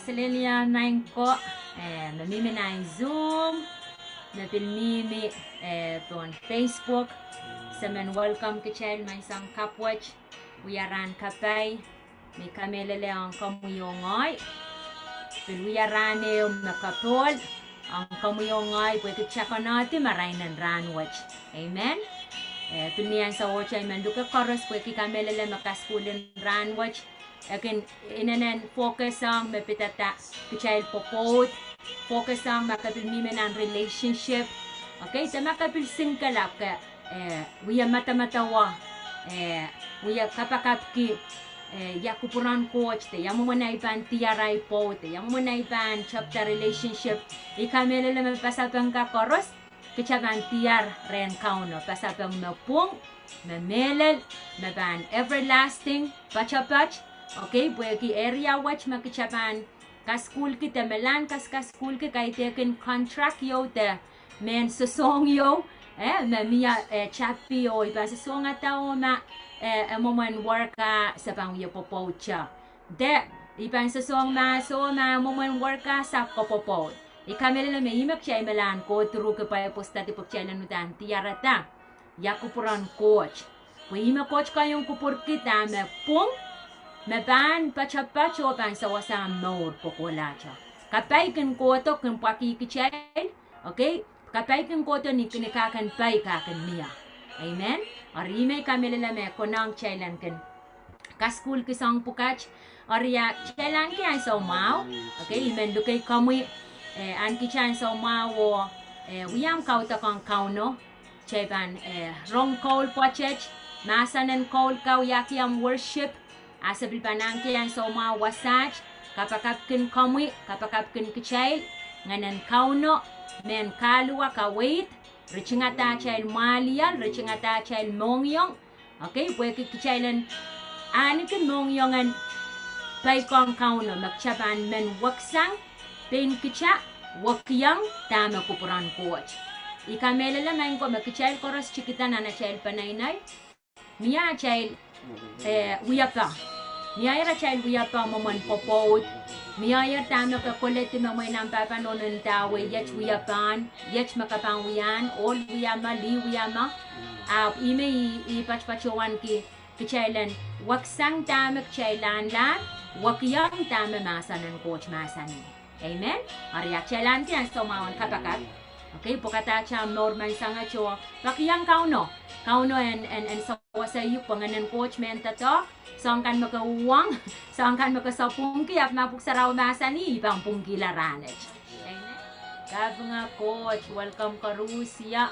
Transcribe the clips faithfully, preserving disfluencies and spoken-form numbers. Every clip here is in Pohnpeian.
Kaselehlie maing ko, eh, me mihmi nan Zoom, me pil mihmi, eh, pohn Facebook, se men welcome kitail menseng kapwet, wia rahn kapai, me kamehlele ong komwi oh ngehi. Pil wia rahn ehu me kapohl ong komwi oh ngehi pwehki takonehdi marain en rahn wet. Amen. Eh, pil ni ansou oh kitail men luke koaros pwehki kamehlele me kasukuhl en rahn wet. E kin inenen focus ong me pidada kitail pwopwoud, focus ong ma ke pil mihmi nan relationship. Okay, de ma ke pil single ahpw ke, eh, wia madamadau, eh, wia kapakapki, eh, ia kupwuren Koht, de ia mwomwen ei pahn diar ei pwoud, de ia mwomwen ei pahn tepda relationship. I kamehlele me pasapeng ka koaros, kita pahn diar rehn Kauno, pasapeng me pwung, me mehlel, me pahn everlasting, poatopoat. Okay, pwehki area wet me kita pahn kasukuhlki de me lahn kaskasukuhlki kaidehkin contract ieu de mehn sosohng ieu, eh, me mie, eh, tapio, I pahn sosohngada oh ma, eh, eh, mwomwen worker se pahn wie pwopwoud. De, I pahn sosohng ma, soh ma, mwomwen worker se pahn pwopwoud. I kamehlele me ihme kitail me lahn go through ki Bible study pwe kitail en uhdahn diarada ia kupwuren Koht. Pwe ihme Koht ketin kupwurki dahme pwung, me pahn poatopoat oh pahn sewese mour kohkohlahte. Kapai kin kohdo kin pwakih kitail, okay? Kapai kin kohdo ni, ni kak en pai kak en mie. Amen. Eri ihme I kamehlele me konehng kitail en kin kasukuhlki soahng pwukat. Eri a, kitail ahneki ansou mwahu. Okay, I men lukei komwi, eh, ahneki ansou mwahu oh, eh, wia omw kaudok ong Kauno. Kitail pahn, eh, rong koul pwoatet, mahsen en koul kau, iahki omw worship. A se pil pahn ahneki ansou mwahu wasaht, kapakapkin komwi, kapakapkin kitail, Ngehnen Kauno, mehn kahluwa kaweid, ritingada atail mwahliel, ritingada atail mohngiong, okay, pwehki kitail en ahneki mohngiong en peikiong Kauno, me kita pahn men weksang, pein kita wekiong dahme kupwuren Koht. I kamehlele maing ko me kitail koaros tikida nan atail peneinei, mie atail, eh, wiepe. Mie atail wiepe mwomwen pwopwoud. Mie dahme ke koledi me mwein omw pahpa nohno ndawei, iet wiepen, iet me ke pahn wiahn, ohl wia me, lih wia me. Ahpw ihme I, I patopatohwanki kitail en weksang dahme kitail lahnlahn, wekiong dahme mahsen en Koht mahsanih. Amen. Eri a kitail ahneki ansou mwahu en kapakap. Okay, pwukada atail mour menseng et oh, pwehkiong Kauno. Kauno en, en, en sewese uhk pwe Ngehnen Koht mehn doadoahk. Soahng kan me ke uhwong, soahng kan me ke sapwungki, ahpw ma pwuhk sarawi mahsanih, I pahn pwungkihla rahnwet. Amen. Kapinga Koht, welcome koaruhsie.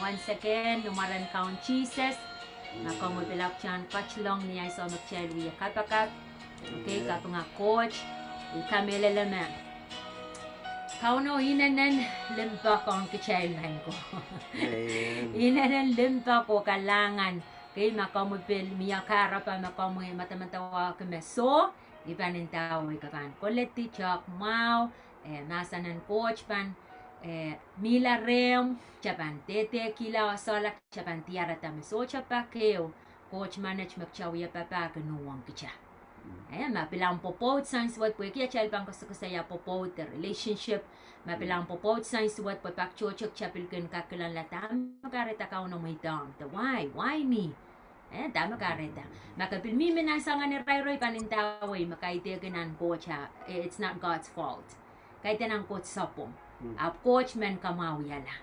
Once again, ni mwaren Kaun Sises. Ma komwi pil ahpwtehn ketilong ni ansou me kitail wie kapakap. Okay, kapinga Koht, I kamehlele me Kauno inenen limpoak ong kitail maing ko. Amen. Inenen limpoak oh kalahngan. Okay, ma komwi pil mie kahrepe me komwi madamadauahki me soh, I pahn ndawei ke pahn koledi, talk mwahu, eh, mahsen en Koht pahn, eh, mihla rehmw, kita pahn dehdehkihla oh solahr kita pahn diarada me sohte pak ehu, Koht menet me kita wie papah kin uhwong kita. Eh, ma pil ahmw pwopwoud soansuwed pwehki atail pahn koasokoasoia pwopwoud de relationship, ma pil ahmw pwopwoud soansuwed pwe pak tohto kita pil kin kak kilangala dahme kahrehda Kauno mweidohng, de why, why me? Eh, dahme kahrehda? Ma ke pil mihmi nan soangen irairo, I pahn ndawei me kaidehkin nan Koht a, it's not God's fault. Kaidehn nan Koht sapwung. Ahpw Koht men kamwahwihala.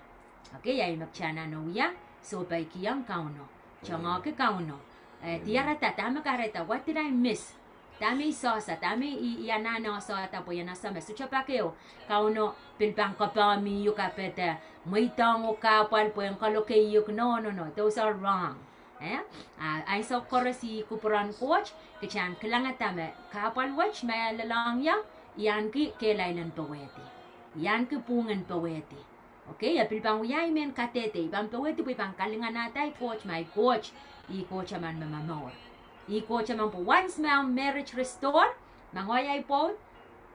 Okay, ia ihme kita anahne wia, sohpeikiong Kauno. Tongoaki Kauno. Eh, diarada, dahme kahrehda, what did I miss? Dahme I sohsa, dahme I, I anahne sohsa pwe I anahne sohsa me sohte pak ehu, Kauno pil pahn kapahmihukapede, mweidohng oh kahpwal pwe en kaloke uhk, no, no, no, those are wrong. Eh? A, ansou koaros I kupwuren Koht, kita en kilangada me kahpwal wet me lelohng ie, I ahneki kehlail en powehdi. I ahneki pwung en powehdi. Okay, e pil pahn wia I men kadehde, I pahn powehdi pwe I pahn kalinganahda ahi Koht, ma ahi Koht, ih Koht emen me momour. Ih Koht emen pwe once me ahmw marriage restore, ma ngehi ahi pwoud,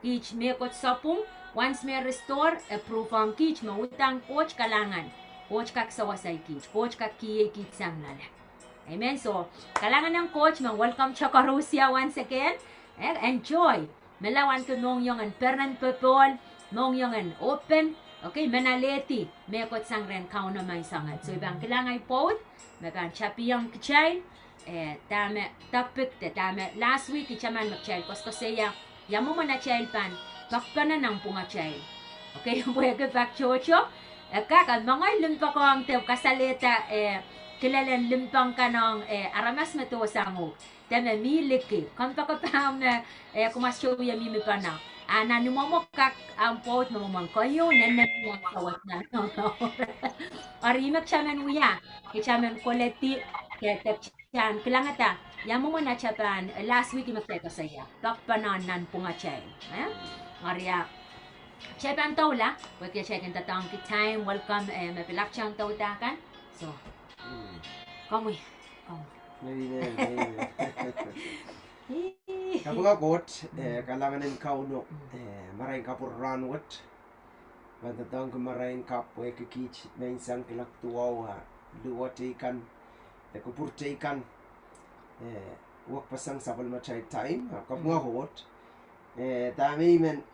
kiht mehkot sapwung, once me restore, e prove ong kiht me uhdahn Koht kalahngan, Koht kak sewesei kiht, Koht kak kihiei kiht sang loale. Amen. So, kalahngan en Koht me welcome koaruhsie once again. Eh, enjoy. Me lawan ke mohngiong en peren popohl, mohngiong en open, okay, men alehdi mehkot sang rehn Kauno menseng. So I pahn kilang ahi pwoud, me pahn tapihong kitail, eh, dahme topic de dahme last week I taman me kitail koasoakoasoia, ia mwomwen atail pahn poakpene nanpwungatail. Okay, pwehki pak tohto, e kak, e moange limpoak ong de kasalehda, eh, kilelen limpoak kan ong, eh, aramas me dohsang uhk. De me mi liki. Kompoakepahng me, eh, kumwail sohte wie mihmi pahn. A nan imwomwo kak ahmw pwoud me mwomwen koiou, nenne mwomwen kawet nan. Eri me kitail men wia, kitail men koledi, ke, de kitail en kilangada, ia mwomwen atail pahn, eh, last week me kitail koasoia, poakpene nanpwungatail. Eh? Eri ia, kitail pahn doula, pwehki kitail kin doadoahngki time, welcome, eh, me pil kitail en douda kan. So, komwi, komwi. Amen, amen. Kapinga Koht, eh, kalahngan en Kauno, eh, marain kapwur rahnwet. Pahn doadoahngki marain kapw pwehki kiht menseng kilang duwau, ah, luwet teikan, de kupwur teikan, eh, wekpeseng sapwellimatail time, ah, kapinga Koht, eh, dahme I men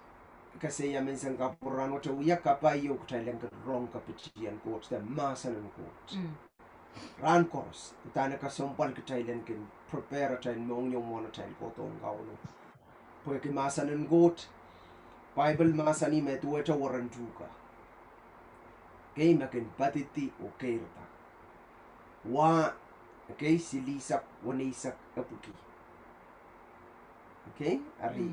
koasoia menseng kapwur rahnwet e wia kapai ieu kitail en kin rong kapitien Koht, de mahsen en Koht. Rahn koaros, udahn e kesempwal kitail en kin prepare atail mohngiong mwohn atail kohdohng Kauno. Pwehki mahsen en Koht, Baibel mahsanih me duwehte weren tuhke. Okay, me kin padidi oh keirda. Wah, okay, silihsek, weneisek, epwiki. Okay, eri.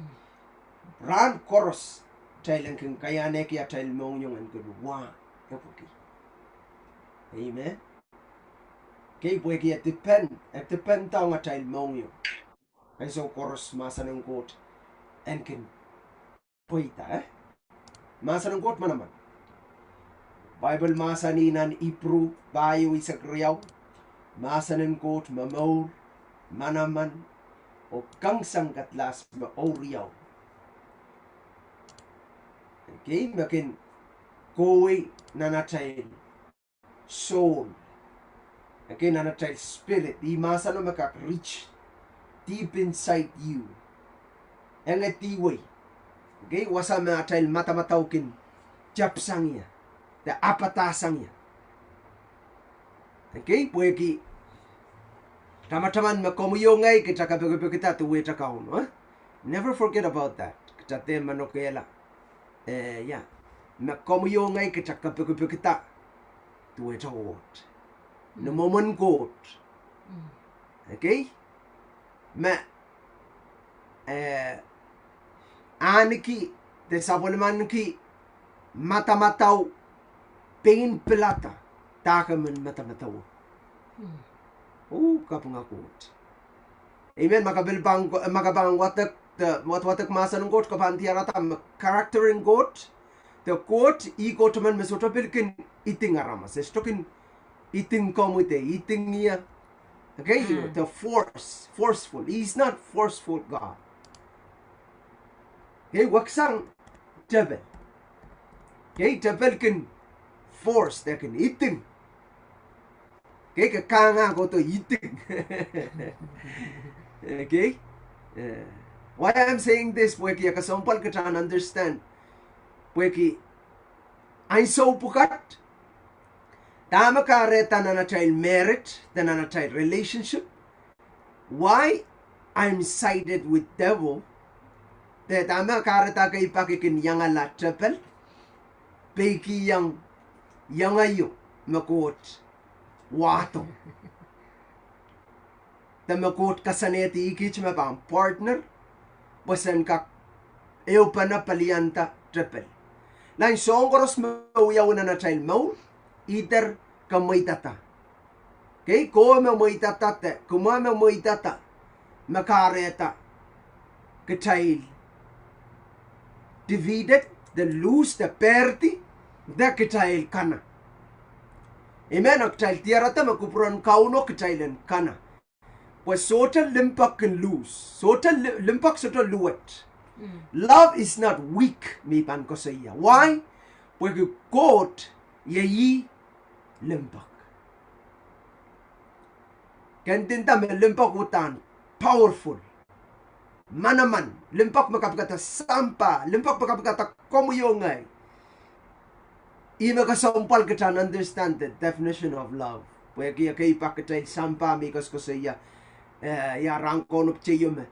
Rahn koaros, kitail en kin kaiahnehki atail mohngiong en kin wah, epwiki. Amen. Okay, pwehki e depend, e depend ong atail mohngiong. Ansou koaros mahsen en Koht en kin pweida, eh? Mahsen en Koht manaman. Baibel mahsanih nan Ipru pahieu eisek riau, mahsen en Koht momour, manaman, oh kangsang kadlahs me ouriau. Okay, me kin kohwei nan atail soul. Okay, nan atail spirit. Ih mahseno me kak reach deep inside you. Eng e dihwei. Okay, wasa me atail madamadau kin tepsang ie, de apadahsang ie. Okay, pwehki tamataman me komwi oh ngehi kita kepikipikda duwehte Kauno, eh? Never forget about that. Kita dehr manokehla. Eh, ia. Me komwi oh ngehi kita kepikipikda duwehte Koht. Ni mwomwen Koht. Okay? Me, eh, ahneki, de sapwellimanki madamadau pein pilada dahkot me madamadau. Oh, kapinga Koht. Amen. Ma ke pil pahn, ma ke pahn wadek, de, wad, wadek mahsen en Koht, ke pahn diarada me character en Koht. De Koht, ih Koht emen me sohte pil kin iding aramas. E sohte kin iding komwi de iding ie. Okay, de force, forceful. He is not forceful God. Okay, weksang tepel. Okay, tepel kin force, de kin iding. Okay, ke kanga kohdo iding. Okay? Eh, why I'm saying this, pwehki e kesempwal kita en understand. Pwehki ansou pwukat, dahme kahrehda nan atail marriage, de nan atail relationship, why I'm sided with devil, de dahme kahrehda kei pak I kin iangala tepel, peikiong iangeio me Koht wahdo. De me Koht kasanehdi kiht me pahn partner, pwe sen kak ehupene pelianda tepel. Nan soahng koaros me wiawi nan atail mour, either ke mweidada. Okay, kowe me mweidada de kumwa me mweidada, me kahrehda kitail defeated, de lose, de perdi, de kitail kana. Amen, a kitail diarada me kupwuren Kauno kitail en kana. Pwe sohte limpoak kin lose. Sohte li-, limpoak sohte luwet. Love is not weak, me I pahn koasoia. Why? Pwehki Koht iei ih limpoak. Ke ndinda me limpoak uhdahn powerful. manaman, limpoak me kapikada sampah, limpoak me kapikada komwi oh ngehi. Ih me kesempwal kitail en understand the definition of love. Pwehki ekei pak kitail sampah me I koasoakoasoia, eh, ia rahn kaunop teio me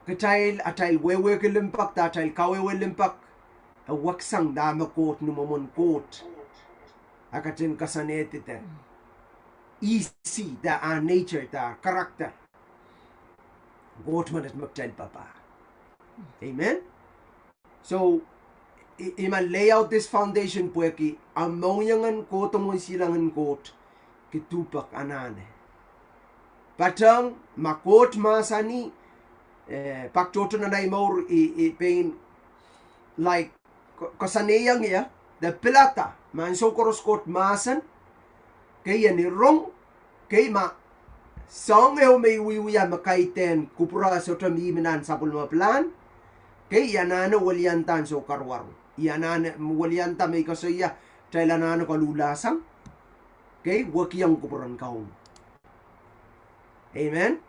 kitail, atail wehwehki limpoak, de atail kawehwe limpoak, e weksang dahme Koht ni mwomwen Koht. A ketin koasoanehdi de. Ih ih de ah nature, de ah character. Koht menet me kitail papah. Amen. So, I, I men lay out this foundation pwehki a mohngiong en kohdo mwohn silangin Koht, ke duhpek anahne. Patehng ma Koht mahsanih, eh, pak tohto nan ei mour I, I pein, like, ko-, koasoanehdi ie, de pilada, ma ansou koaros Koht mahsen, kei en rong, kei ma soahng ehu me I wiewia me kaidehn kupwure sohte mihmi nan sapwellime pilahn, kei I anahne welianda ansou karuwaru. I anahne welianda me I koasoia, kitail anahne koluhlasang. Kei wekiong kupwuren Kauno. Amen.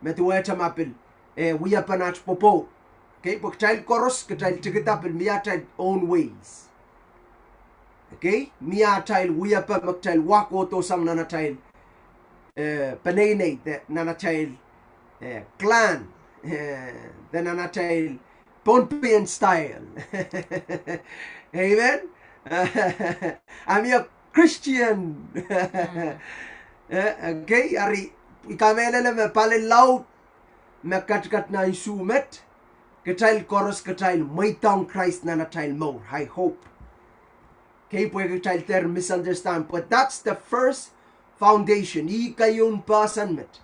Me duwehte ma pil, eh, wiepen at pwopwoud. Kei pwe kitail koaros, kitail tikida pil mie atail own ways. Kei, mie atail wiepe me kitail wahkohdo sang nan atail, eh, peneinei, de nan atail, eh, clan, eh, de nan atail Pohnpeian style. Amen. A mie Christian. Eh, okay, eri I kamehlele me pali laud me ketiket nan suwed met, kitail koaros kitail mweidohng Krais nan atail mour, I hope. Kei pwe kitail dehr misunderstand, but that's the first foundation. Ih keieun person met.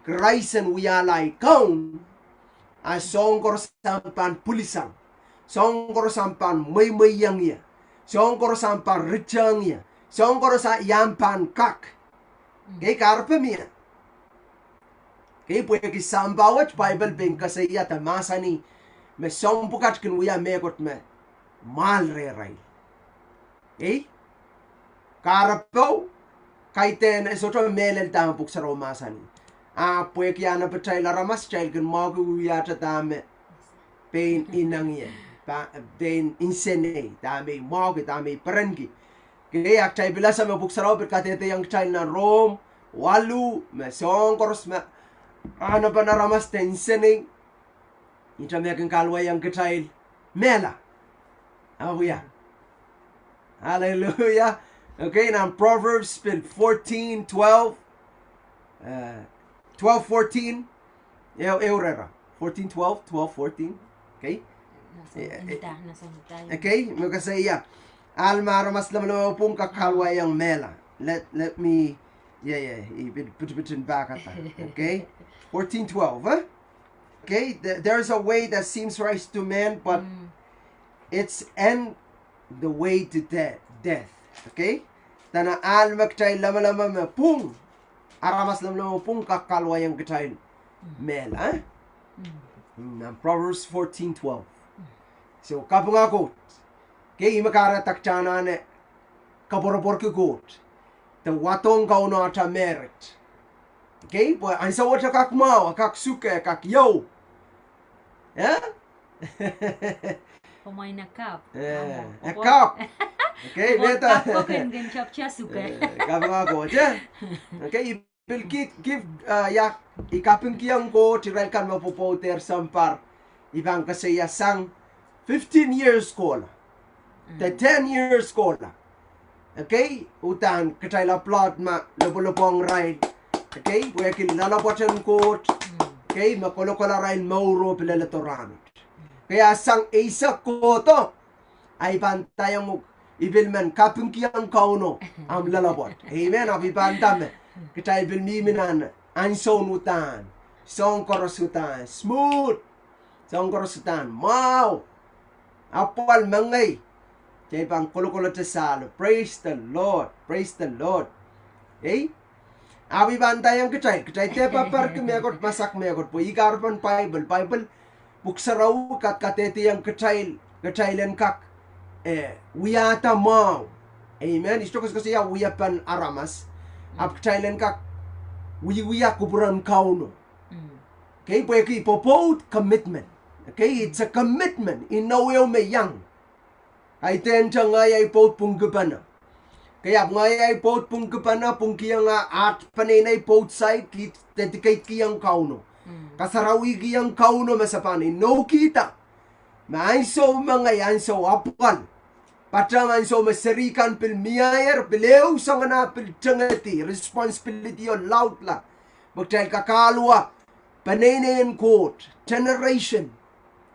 Krais en wiahla ei kaun, a soahng koaros ahpw pahn pwilisang. Soahng koaros ahpw pahn mweimweiong ie. Soahng koaros ahpw pahn ritehng ie. Soahng koaros a- I ahpw pahn kak. Kei kahrepe mie. Kei pwehki sampah wet Bible pein koasoia de mahsanih me soahng pwukat kin wia mehkot me mwahl rehrail. Ei, kahrepe kaidehn e sohte mehlel dahme Pwuhk Sarawi mahsanih. A pwehki anahne kitail aramas kitail kin mwahuki wiewia dahme pein inengie, pa- pein nsenei, dahme I mwahuki, dahme I perenki. Kei, a kitail pil ese me Pwuhk Sarawi pil kadehdehiong kitail nan Rom waluh me soahng koaros me anahnepen aramas de nsenei, ihte me kin kahluwahiong kitail mehla. Awia. Hallelujah. Okay, nan Proverbs pil fourteen twelve, eh, twelve fourteen, ehu, ehu rehra. Fourteen twelve, twelve fourteen. Okay. Okay, me koasoia, Alma aramas lamalam pwung kak kahluwahiong mehla. Let, let me, yeah, yeah, I pit- pit- pitin back up. Okay. Fourteen twelve, huh? Okay, th- there's a way that seems right to man, but its end the way to de- death. Okay? Dene ahl me kitail lamalam me pwung, aramas lamalam me pwung kak kahluwahiong kitail mehla, eh? Nan Proverbs fourteen twelve. So, kapinga Koht. Kei, ih me kahrehda kitail anahne koapworopworki Koht de wadohng Kauno atail merit. Kei, pwe ansou wet e kak mwahu, e kak suke, e kak iou. Eh? Pwe mwein e kap. Eh, e kap. Okay, me kap, pwe kin, kin tepda suke. Eh, kapinga Koht, eh? Okay, I pil ki- give, uh, ia, I kapingkihong Koht irail kan me pwopwoudehr sounpar. I pahn koasoia sang fifteen years kohla, de ten years kohla. Okay, uhdahn kitail applaud ma lopwolopwohng irail. Okay, pwehki loalopwoat en Koht. Okay, me kolokola irail mour oh pil leledo rahnwet. Okay, a sang eisek kohdo, a I pahn ndaiong uhk, I pil men kapingkihong Kauno ahmw loalopwoat. Amen. Ahpw I pahn nda me kitail pil mihmi nan ansoun uhdahn, soahng koaros uhdahn smooth, soahng koaros uhdahn mwahu, apwal mengei. Kitail pahn kolokolete sahlo. Praise the Lord. Praise the Lord. Ei? Ahpw I pahn ndaiong kitail, kitail dehr paparki mehkot, masak mehkot, pwe ih kahrepen Bible, Bible, Pwuhk Sarawi kat- kadehdehiong kitail, kitail en kak, eh, wiahda mwahu. Amen. I sohte koasokoasoia wiepen aramas. Ahpw kitail en kak wiewia kupwuren Kauno. Kei, pwehki pwopwoud commitment. Kei, it's a commitment. Inou ehu me iang. Ahi dehn te ngehi ahi pwoud pwungkipene. Kei, ahpw ngehi ahi pwoud pwungkipene, pwungkihong ah at peneinei pwoud saik, I dedicate kihong Kauno. Kasarawi kihong Kauno me se pahn inoukihda. Me ansou me ngehi ansou apwal. Patehng ansou me seri kan pil mieier, pil ehu soangen ah pil tengedi, responsibility o laudla. Pwe kitail kak kahlua peneinei en Koht, generation.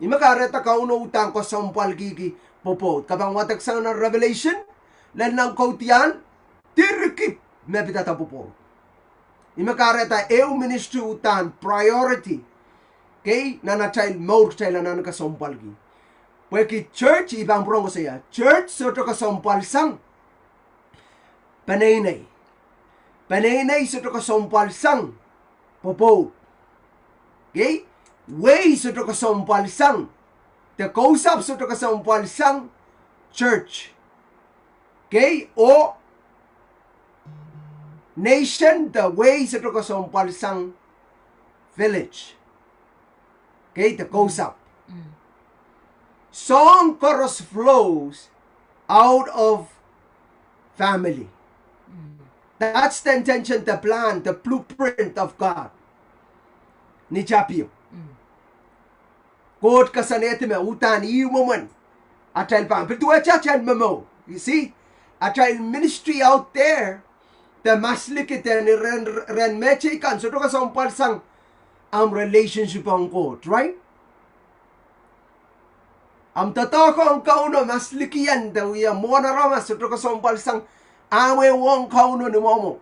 Ih me kahrehda Kauno uhdahn kesempwalkihki pwopwoud. Ke pahn wadek sang nan Revelation, lel nan kaudiahl, dirki me pidada pwopwoud. Ih me kahrehda ehu ministry uhdahn priority. Kei, nan atail mour kitail anahne kesempwalki. Pwehki church, I pahn pwurehng koasoia, church sohte kesempwal sang peneinei. Peneinei sohte kesempwal sang pwopwoud. Kei, wehi sohte kesempwal sang, de kousapw sohte kesempwal sang church. Kei, oh nation de wehi sohte kesempwal sang village. Kei, de kousapw. Soahng koaros flows out of family. That's the intention, the plan, the blueprint of God. Ni tapio. Koht koasoanehdi me uhdahn ih mwomwen atail pahn pil duwehte atail momour. You see? Atail ministry out there, de masliki de ni rehn, rehn mehteikan, sohte kesempwal sang ahmw relationship ong Koht, right? Ahmw doadoahk ong Kauno, maslikien de wia mwohn aramas, sohte kesempwal sang ahmw ehu ong Kauno ni mwomwo.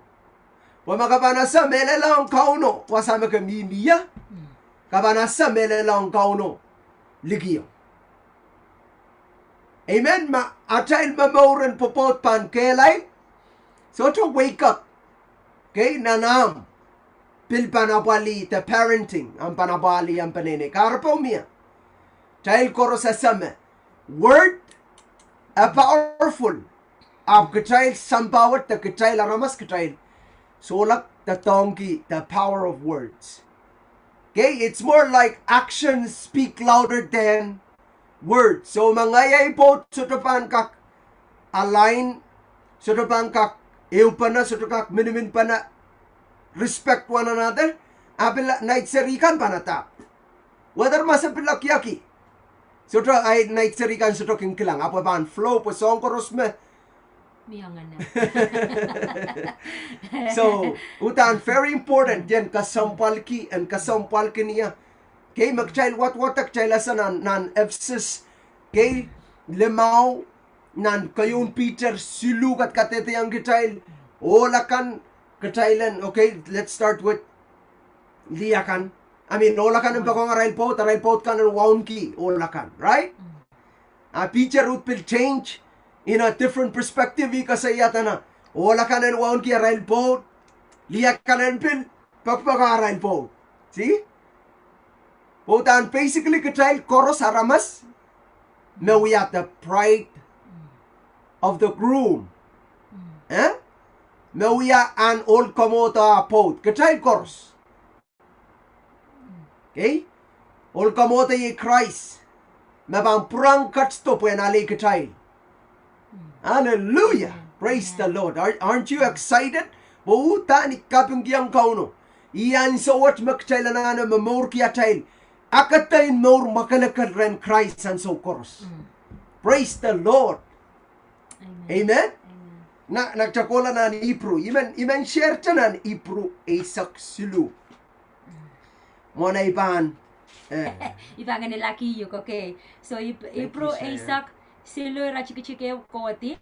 Pwe ma ke pahn ese mehlel ong Kauno, wasa me ke mihmi ie. Ke pahn ese mehlel ong Kauno likio. Amen. Ma atail momour en pwopwoud pahn kehlail, sohte wake up. Kei, nan ahmw pil pahn apwalih de parenting, ahmw pahn apwalih ahmw peneinei. Kahrepe mie. Kitail koaros ese me word e powerful. Ahpw kitail sampah wet de kitail aramas kitail sohla doadoahngki the power of words. Okay, it's more like actions speak louder than words. So ma ngehi ahi pwoud sohte pahn kak align, sohte pahn kak ehupene, sohte kak miniminpene, respect one another, a pil nait seri kan pahn attack. Whether ma se pil lokaia ki, sohte ahi nait seri kan sohte kin kilang, ahpw e pahn flow pwe soahng koaros me So, uhdahn very important ien kesempwalki, en kesempwalki ni ah. Kei, me kitail wadwadek kitail ese nan, nan Ephesus, kei, limau, nan keieun Piter siluh, kat, kadehdehiong kitail ohl akan, kitail en, okay, let's start with lih akan. I mean, ohl akan en poakohng arail pwoud, arail pwoud kan en wauneki ohl akan, right? A Piter uhd pil change in a different perspective, ih koasoia dene ohl akan en wauneki arail pwoud, lih akan en pil poakpoake arail pwoud. See? Pwe uhdahn basically kitail koaros aramas me wia the bride of the groom. Eh? Me wia ahn ohl kamwohdo ah pwoud. Kitail koaros. Okay? Ohl kamwohdo iei Krais. Me pahn pwurehng ketido pwehn alehdi kitail. Hallelujah. Praise the Lord. Are, aren't you excited? Pwe uhdahn I kapingkihong Kauno, ih ansou wet me kitail anahne momourki atail akedei en mour mwakelekel rehn Krais ansou koaros. Praise the Lord. Amen. Nan, nan kitail kohla nan Ipru, I men, I men share te nan Ipru eisek siluh. Mwohn ei pahn, eh, I pahn ngenehla kihuk, okay. So Ipru eisek siluh, iretikitik ehu kohdi.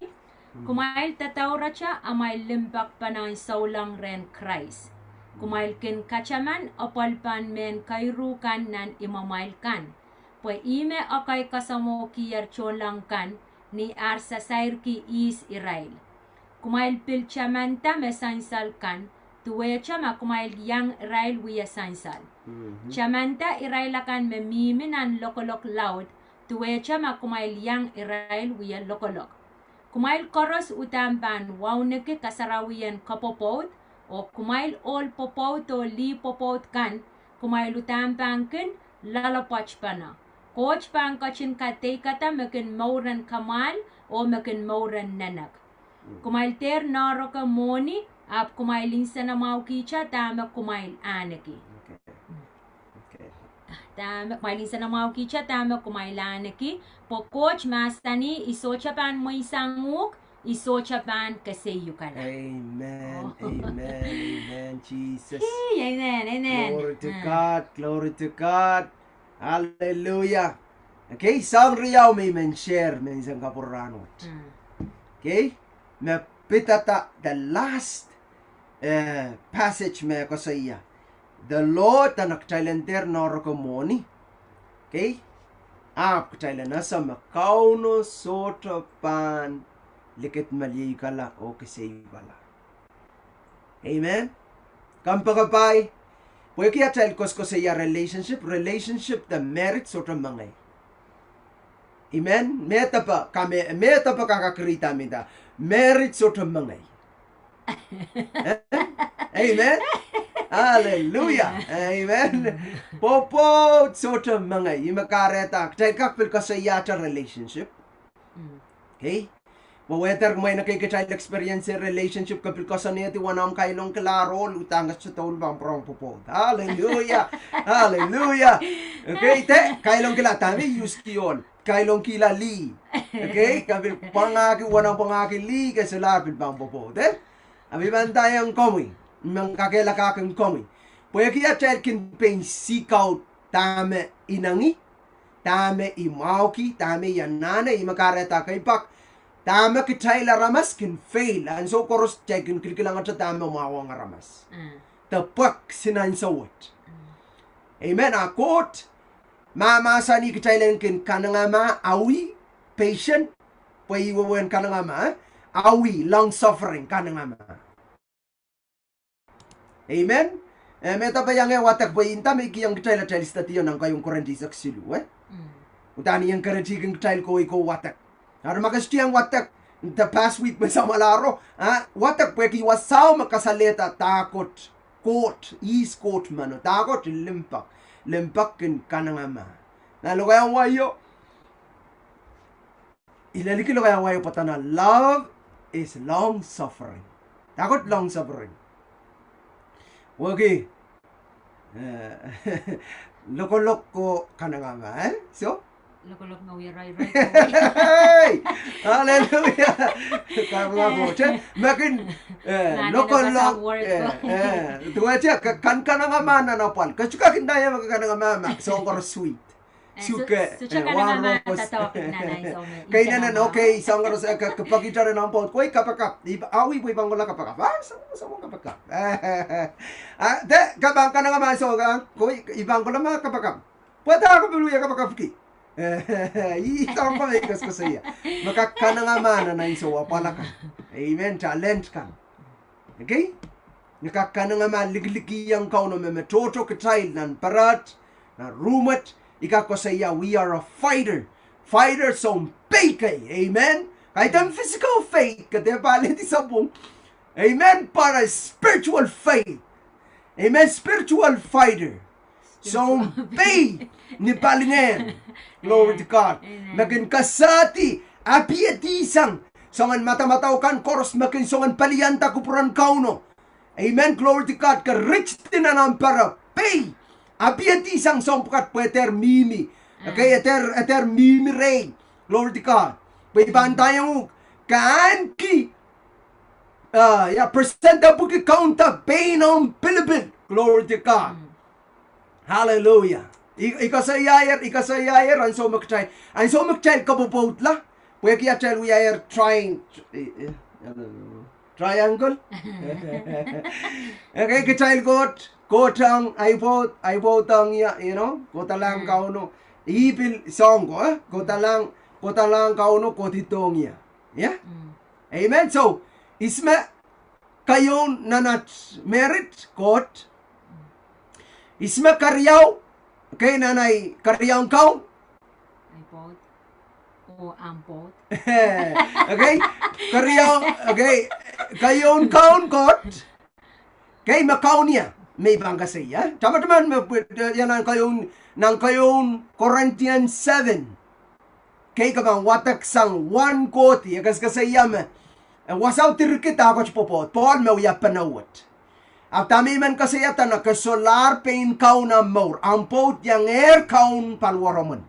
Kumwail dadaurete amwail limpoak pahn souleng rehn Krais. Kumwail kin kataman apwalipen mehn kairuhr kan nan imwamwail kan, pwe ihme ekei kasamwohkier tohnleng kan ni ar sasairki ihs irail. Kumwail pil tamanda me sansal kan, duwehte ma kumwail iang irail wie sansal. Tamanda irail akan me mihmi nan lokolok laud, duwehte ma kumwail iang irail wie lokolok. Kumwail koaros uhdahn pahn wauneki kasarawien kapwopwoud, oh kumwail ohl pwopwoud oh lih pwopwoud kan, kumwail uhdahn pahn kin loalopwoatpene. Koht pahn ketin kadeikada me kin mouren kamwahl oh me kin mouren nenek. Kumwail dehr noahrok mwohni, ahpw kumwail nsenamwahukihte dahme kumwail ahneki. Okay. Okay. Dahme, kumwail nsenamwahukihte dahme kumwail ahneki, pwe Koht mahsanih, I sohte pahn mweisang uhk, I sohte pahn keseiukala. Amen. Oh. Amen. Amen. Jesus. Hey, amen. Amen. Glory to God. Glory to God. Hallelujah. Okay, soang riau me I men share me I sen kapwurehng rahnwet. Mm. Okay, me pidada the last, eh, passage me koasoia the Lord, dene kitail en dehr noahrok mwohni. Okay, ahpw kitail en ese me Kauno sohte pahn likidmeliekala oh keseiukala. Amen. Kompoakepahi, pwehki atail koasokoasoia relationship, relationship de marriage sohte mengei. Amen. Mehdepe, kame, mehdepe kak agree da me I nda, marriage sohte mengei. Eh? Amen. Hallelujah. Amen. Pwopwoud sohte mengei. Ih me kahrehda kitail kak pil koasoiahte relationship. Mm. Okay. Mwein whether mwein ekei kitail experience relationship ke pil koasoanehdi wen omw kailongkihla ohl, udahn ke sohte pahn pwurehng pwopwoud. Hallelujah. Hallelujah. Okay, de kailongkihla dahme I use ki ohl. Kailongkihla lih. Okay, ke pil pwangahki, wen omw pwangahki lih, ke solahr pil pahn pwopwoud, eh? Ahpw I pahn ndaiong komwi, I men kakehlakahkin komwi, pwehki atail kin pein seek out dahme I nengih, dahme I mwahuki, dahme I anahne, ih me kahrehda keipak, dahme kitail aramas kin fail, ansou koaros kitail kin kilkilangete dahme mwahuwong aramas. Mm. De pwehki sin ansou wet. Mm. Amen. A Koht mahmahsanih kitail en kin kanengamah, awih, patient, pwe ih wehwehn kanengamah, eh? Awih, long suffering, kanengamah. Amen. Eh, mehdepe iang eh wadek pwe I nda me I kihong kitail atail study nan keieun Korint eisek siluh, eh? Mm. Udahn I encourage-ki kitail kowe ko wadek. Eri ma ke sohte iang wadek, the past week me samwalahro, ah, wadek pwehki wasao me kasalehda dahkot, Koht, ihs Koht meno, dahkot limpoak, limpoak kin kanengamah. Nan lokaiahn wai o, I leliki lokaiahn wai o pwe dene love is long suffering. Dahkot long suffering? Wehwehki, eh, lokolok ko kanengamah, eh? So? Lokolok me wia roiroi. Hey! Hallelujah! Karuako, che? Me kin, eh, lokolok, eh, eh, duwehte ke kan kanengamah nan apwal. Ke tuhke kin ndaiong me ke kanengamah, ma soahng koaros sweet. Eh, suke, eh, walrose. Kei nenen, okay, soahng koaros, eh, ke, ke pekihte nan pwoud, koi kapakap. I, awih pwe I pahn kohla kapakap. Ah, soahng, soahng kapakap. Ah, de, ke pahn kanengamah soahng, koi, I pahn kohla ma kapakap. Pwe dahkot pil wia kapakapki. Ih soahng ko me I koasokoasoia. Me kak kanengamah nan ansou apwal akan. Amen. Talent kan. Okay? Ni kak kanengamah, likilikihong Kauno me, me tohto kitail nan pariat, nan rumwet, I kak koasoia, we are a fighter. Fighter sounpei kei. Amen. Kaidehn physical faith, ke dehr palehdi sapwung. Amen. But a spiritual faith. Amen. Spiritual fighter. Sounpei ni palingehn. Glory to God. Amen. Me kin kasadi, apiedi sang soangen madamadau kan koaros me kin soangen palianda kupwuren Kauno. Amen. Glory to God. Ke ritidi nan omw perepere. Pei. Apiedi sang soahng pwukat pwe e dehr mihmi. Okay, e dehr, e dehr mihmi rehi. Glory to God. Pwe I pahn ndaiong uhk, ke ahneki, ah, ia, present epwiki kaunda pein omw pilipil. Glory to God. Mm. Hallelujah. I, I koasoiahier, I koasoiahier, ansou me kitail, ansou me kitail kapwopwoudla, pwehki atail wiahier trying, eh, eh, triangle. Okay, kitail koht, koht ong ahi pwoud, ahi pwoud ong ie, you know, kohdohlahng Kauno. Ih pil soahng ko, eh? Kohdohlahng, kohdohlahng Kauno, kohdidohng ie. Yeah? Mm. Amen. So, ihs me keieun nan at married, Koht. Ihs me keriau, okay, nan ahi keriaun kaun. Ahi pwoud. Oh, ahmw pwoud. Okay, keriau, okay, keieun kaun, Koht. Okay, me kaun ie. me I pahn koasoia. Tamataman me pwe, eh, ia nan keieun, nan keieun Corinthians seven. Kei ke pahn wadek sang wen kohdi, e koasokoasoia me, eh, wasao dirki dahkot pwopwoud, Pohl me wiahpene wet. Ahpw dahme I men koasoia dene ke solahr pein kaun ahmw mour, ahmw pwoud iangehr kaun paliwaromwen.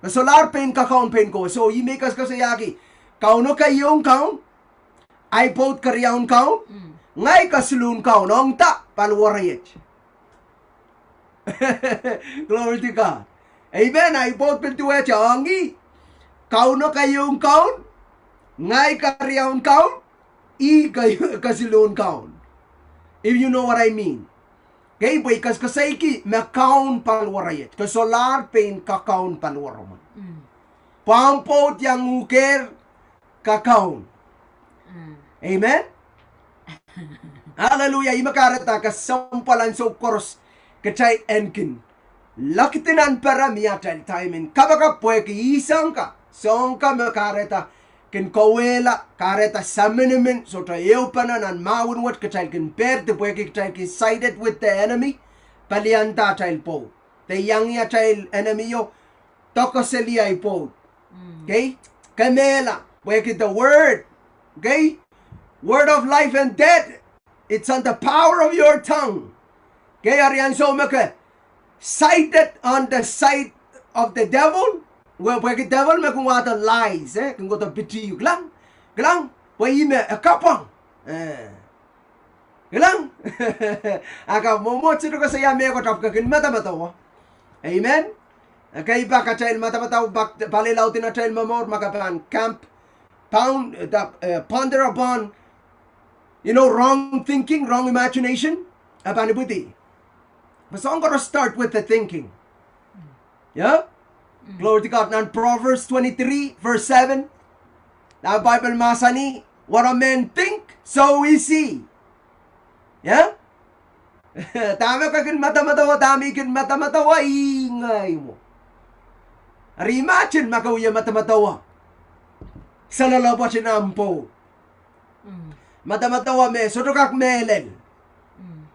Ke solahr pein kakaun pein kowe. So, ih me I koasokoasoiahki. Kauno keieun kaun, ahi pwoud keriaun kaun, ngehi kesiluhn kaun, ong dah? Paliwar iet. Glory to God. Amen. Ahi pwoud pil duwehte ong ih. Kauno keieun kaun, ngehi keriaun kaun, ih ke, kesiluhn kaun. If you know what I mean. Kei pwe I koasokoasoiki me kaun paliwar iet. Ke solahr pein kakaun paliwaromwen. Pwe ahmw pwoud iang uhkehr kakaun. Amen. Hallelujah. Ih me kahrehda kesempwal ansou koaros kitail en kin lokidi nan pere, mie atail time en kapakap pwehki ih soang ka, soang ka me kahrehda kin kauwehla, kahrehda saminimin, sohte ehupene nan mahwen wet kitail kin pehdi pwehki kitail kin sided with the enemy, palianda atail pwoud. De iang atail enemy o, doke seli ahi pwoud. Kei, kemehla, pwehki the word. Kei, word of life and death, it's on the power of your tongue. Kei, eri ansou me ke sided on the side of the devil, pwe, pwehki devil me kin wahdo lies, eh, kin kohdo piti, kilang, kilang, pwe ih me e kapwang. Eh. Kilang? A ke mwomwohdiso koasoia mehkot ahpw ke kin medemedewe. Amen. Kei pak atail medemedewe pak palilaud en atail momour ma ke pahn camp, pound, eh, ponder upon, you know, wrong thinking, wrong imagination, e pahn ipwidi. Pwe soang koaros start with the thinking. Yeah? Glory to God. Nan Proverbs twenty-three, verse seven. Nan Bible mahsanih, what a man think, so is he. Yeah? Dahme ke kin medemedewe, dahme I kin medemedewe, ih ngehi mwo. Eri imagine ma ke wie medemedewe saloalopwoat en ahmw pwoud. Medemedewe me sohte kak mehlel.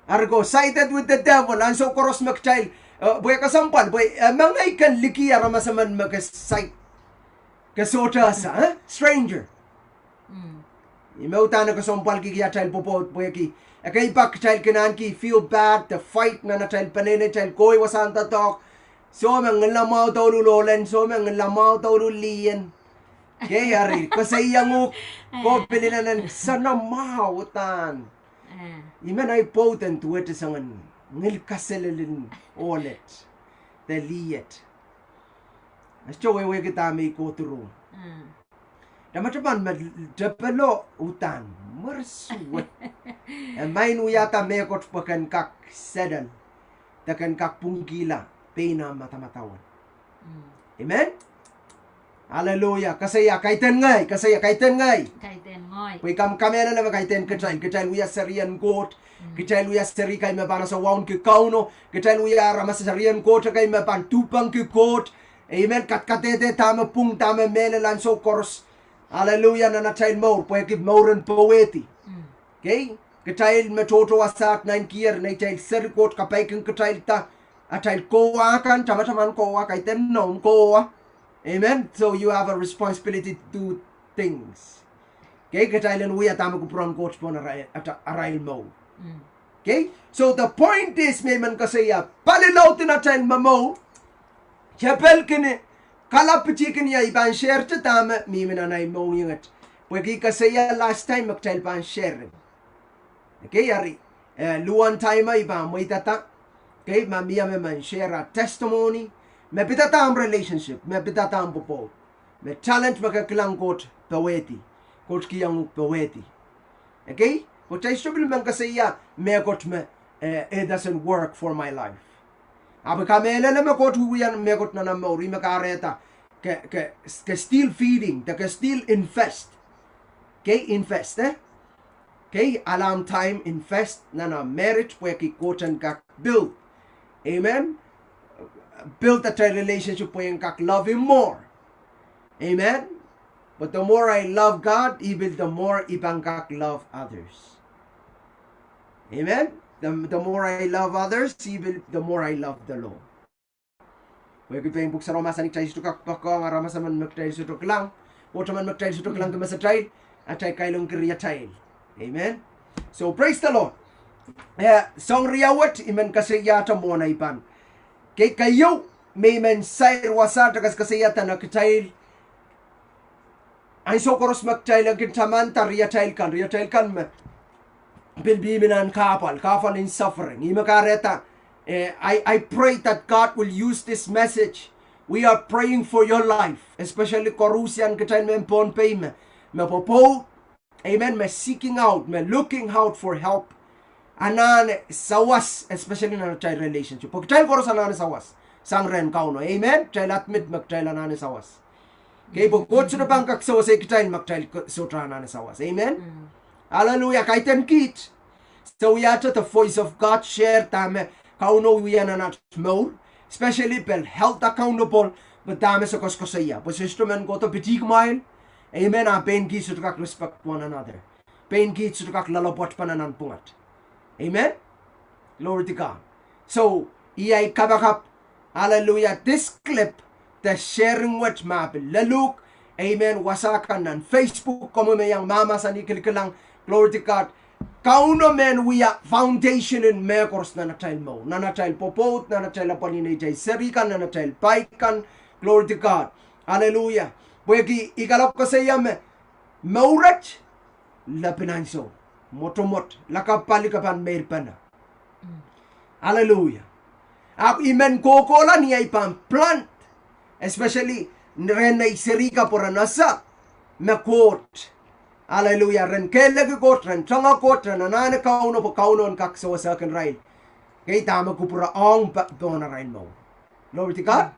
Eri ke sided with the devil, ansou koaros me kitail, eh, pwe kesempwal, pwe, eh, mengei ken liki aramas emen me ke side, ke sohte ese, eh? Stranger. Ih me uhdahn e kesempwalkihki atail pwopwoud pwehki ekei pak kitail kin ahneki feel bad, de fight nan atail peneinei, atail kohwei wasahn doadoahk. Soh, me ngilamwahu douluhl ohlen, soh, me ngilamwahu douluhl lien. Kei eri, koasoiong uhk, ko pil inenen soanamwahu uhdahn. Ih men ahi pwoud en duwehte soangen ngil kaselel en ohlet de liet. E sohte wehwehki dahme I kohdo rong. Tamataman me tepelo uhdahn mwersuwe. E maing wiahda mehkot pwe ken kak settle, de ken kak pwungkihla pein ahmw medemedewe. Amen. Hallelujah. Koasoia kaidehn ngehi, koasoia kaidehn ngehi. Pwe I kam kamehlele me kaidehn kitail, kitail wia serien Koht, kitail wia seri kei me pahn ese wauneki Kauno, kitail wia aramas serien Koht kei me pahn duhpengki Koht. Amen. Kadkadehde dahme pwung, dahme mehlel ansou koaros. Hallelujah, nan atail mour, pwehki mouren powehdi. Kei, kitail me tohto wasaht nan kier, neitail seri Koht kapaikin kitailda atail kowa kan, tamataman kowa, kaidehn noumw kowa. Amen. So you have a responsibility to do things. Kei, kitail en wia dahme kupwuren Koht pohn arail, ata-, arail mour. Kei, so the point is, me I men koasoia, palilaud en atail momour, tepel kin kalapw pitihkin ia I pahn share-te dahme mihmi nan ahi mohngiong et. Pwehki I koasoia last time me kitail pahn share. Kei, eri, eh, luhwen time I pahn mweidada. Kei, ma mie me men share ah testimony me pidada ahmw relationship, me pidada ahmw pwopwoud, me talent me ke kilang Koht powehdi, Koht kihong uhk powehdi. Kei, Koht sohte pil men koasoia mehkot me, eh, it doesn't work for my life. Ahpw kamehlele me Koht wiewia mehkot nan ahmw mour, ih me kahrehda ke, ke, ke still feeding, de ke still invest. Kei, invest, eh? Kei, ala ahmw time invest nan ahmw marriage pwehki Koht en kak build. Amen. Build atail relationship pwe en kak love him more. Amen. But the more I love God, I pil the more I pahn kak love others. Amen. The, the more I love others, even the more I love the Lord. Pwehki pein pwuhk sarawi mahsanih kitail sohte kak poakohng aramas emen me kitail sohte kilang, oh emen me kitail sohte kilang kemesatail, atail kailongki riatail. Amen. So praise the Lord. Eh, soahng riau wet I men koasoiahte mwohn ei pahn. Kei keieu, me I men sair wasaht koasoakoasoia dene kitail ansou koaros me kitail en kin tamanda riatail kan, riatail kan me pil mihmi nan kahpwal, kahpwal in suffering. Ih me kahrehda, eh, I, I pray that God will use this message. We are praying for your life, especially koaruhsian kitail mehn Pohnpei me, me pwopwoud, amen, me seeking out, me looking out for help. Anahne sawas, especially nan atail relationship. Pwe kitail koaros anahne sawas sang rehn Kauno. Amen. Kitail admit me kitail anahne sawas. Kei pwe Koht sohte pahn kak sewese kitail ma kitail k-, sohte anahne sawas. Amen. Hallelujah. Kaidehn kiht. So we are to the voice of God, share dahme Kauno wia nan atail mour, especially pil held accountable, pwe dahme se koasoakoasoia. Pwe se sohte men kohdo pitih kumwail. Amen. A pein kiht sohte kak respect one another. Pein kiht sohte kak loalopwoat pahn anahn pwungat. Amen. Glory to God. So, iei kapakap, hallelujah, this clip, the sharing wet me pil lelohk, amen, wasa kan nan Facebook, komwi me iang mahmahsanih kilikilang, glory to God. Kauno men wia foundation en mehkoaros nan atail mour, nan atail pwopwoud, nan atail apwalih neitail seri kan, nan atail pai kan, glory to God. Hallelujah. Pwehki I kalap koasoia me, mour et, lepin ansou, mwotomwot, lakapw pali ke pahn meirpene. Hallelujah. Ahpw I men kohkohla ni ei pahn plant, especially rehn nei seri ka pwe ren ese me Koht. Hallelujah. Ren kehleki Koht, ren tangoang Koht, ren anahne Kauno pwe Kauno en kak sewesehkin irail. Kei dahme kupwure ong pohn arail mour. Glory to God.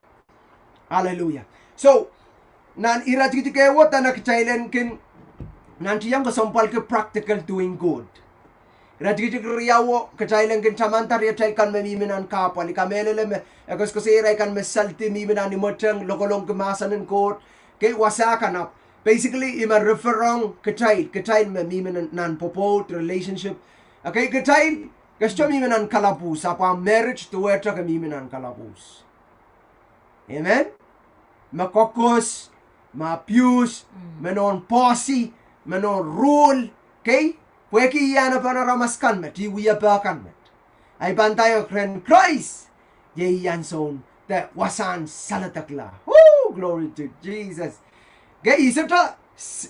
Hallelujah. So, nan iretikitik ehu dene kitail en kin, nan tiong kesempwalki practical doing good. Iretikitik riau, kitail en kin tamanda riatail kan me mihmi nan kahpwal. I kamehlele me, e koasoakoasoia irail kan me saldi mihmi nan imweteng, lokolongki mahsen en Koht. Kei wasa kan ahpw. Basically, I men refer ong kitail, kitail me mihmi nan, nan pwopwoud, relationship. Okay, kitail, ke sohte mihmi nan kalapwuhs, ahpw marriage duwehte ke mihmi nan kalapwuhs. Amen. Me koakoahs, me abuse, me nohn bossy, me nohn rule, kei, pwehki ianahn pahn aramas kan met, I wia pahn kan met. Ahi pahn ndahiong rehn Krais, iei ansoun, de wasahn saledekla. Woo, glory to Jesus. Kei, I sohte, s-,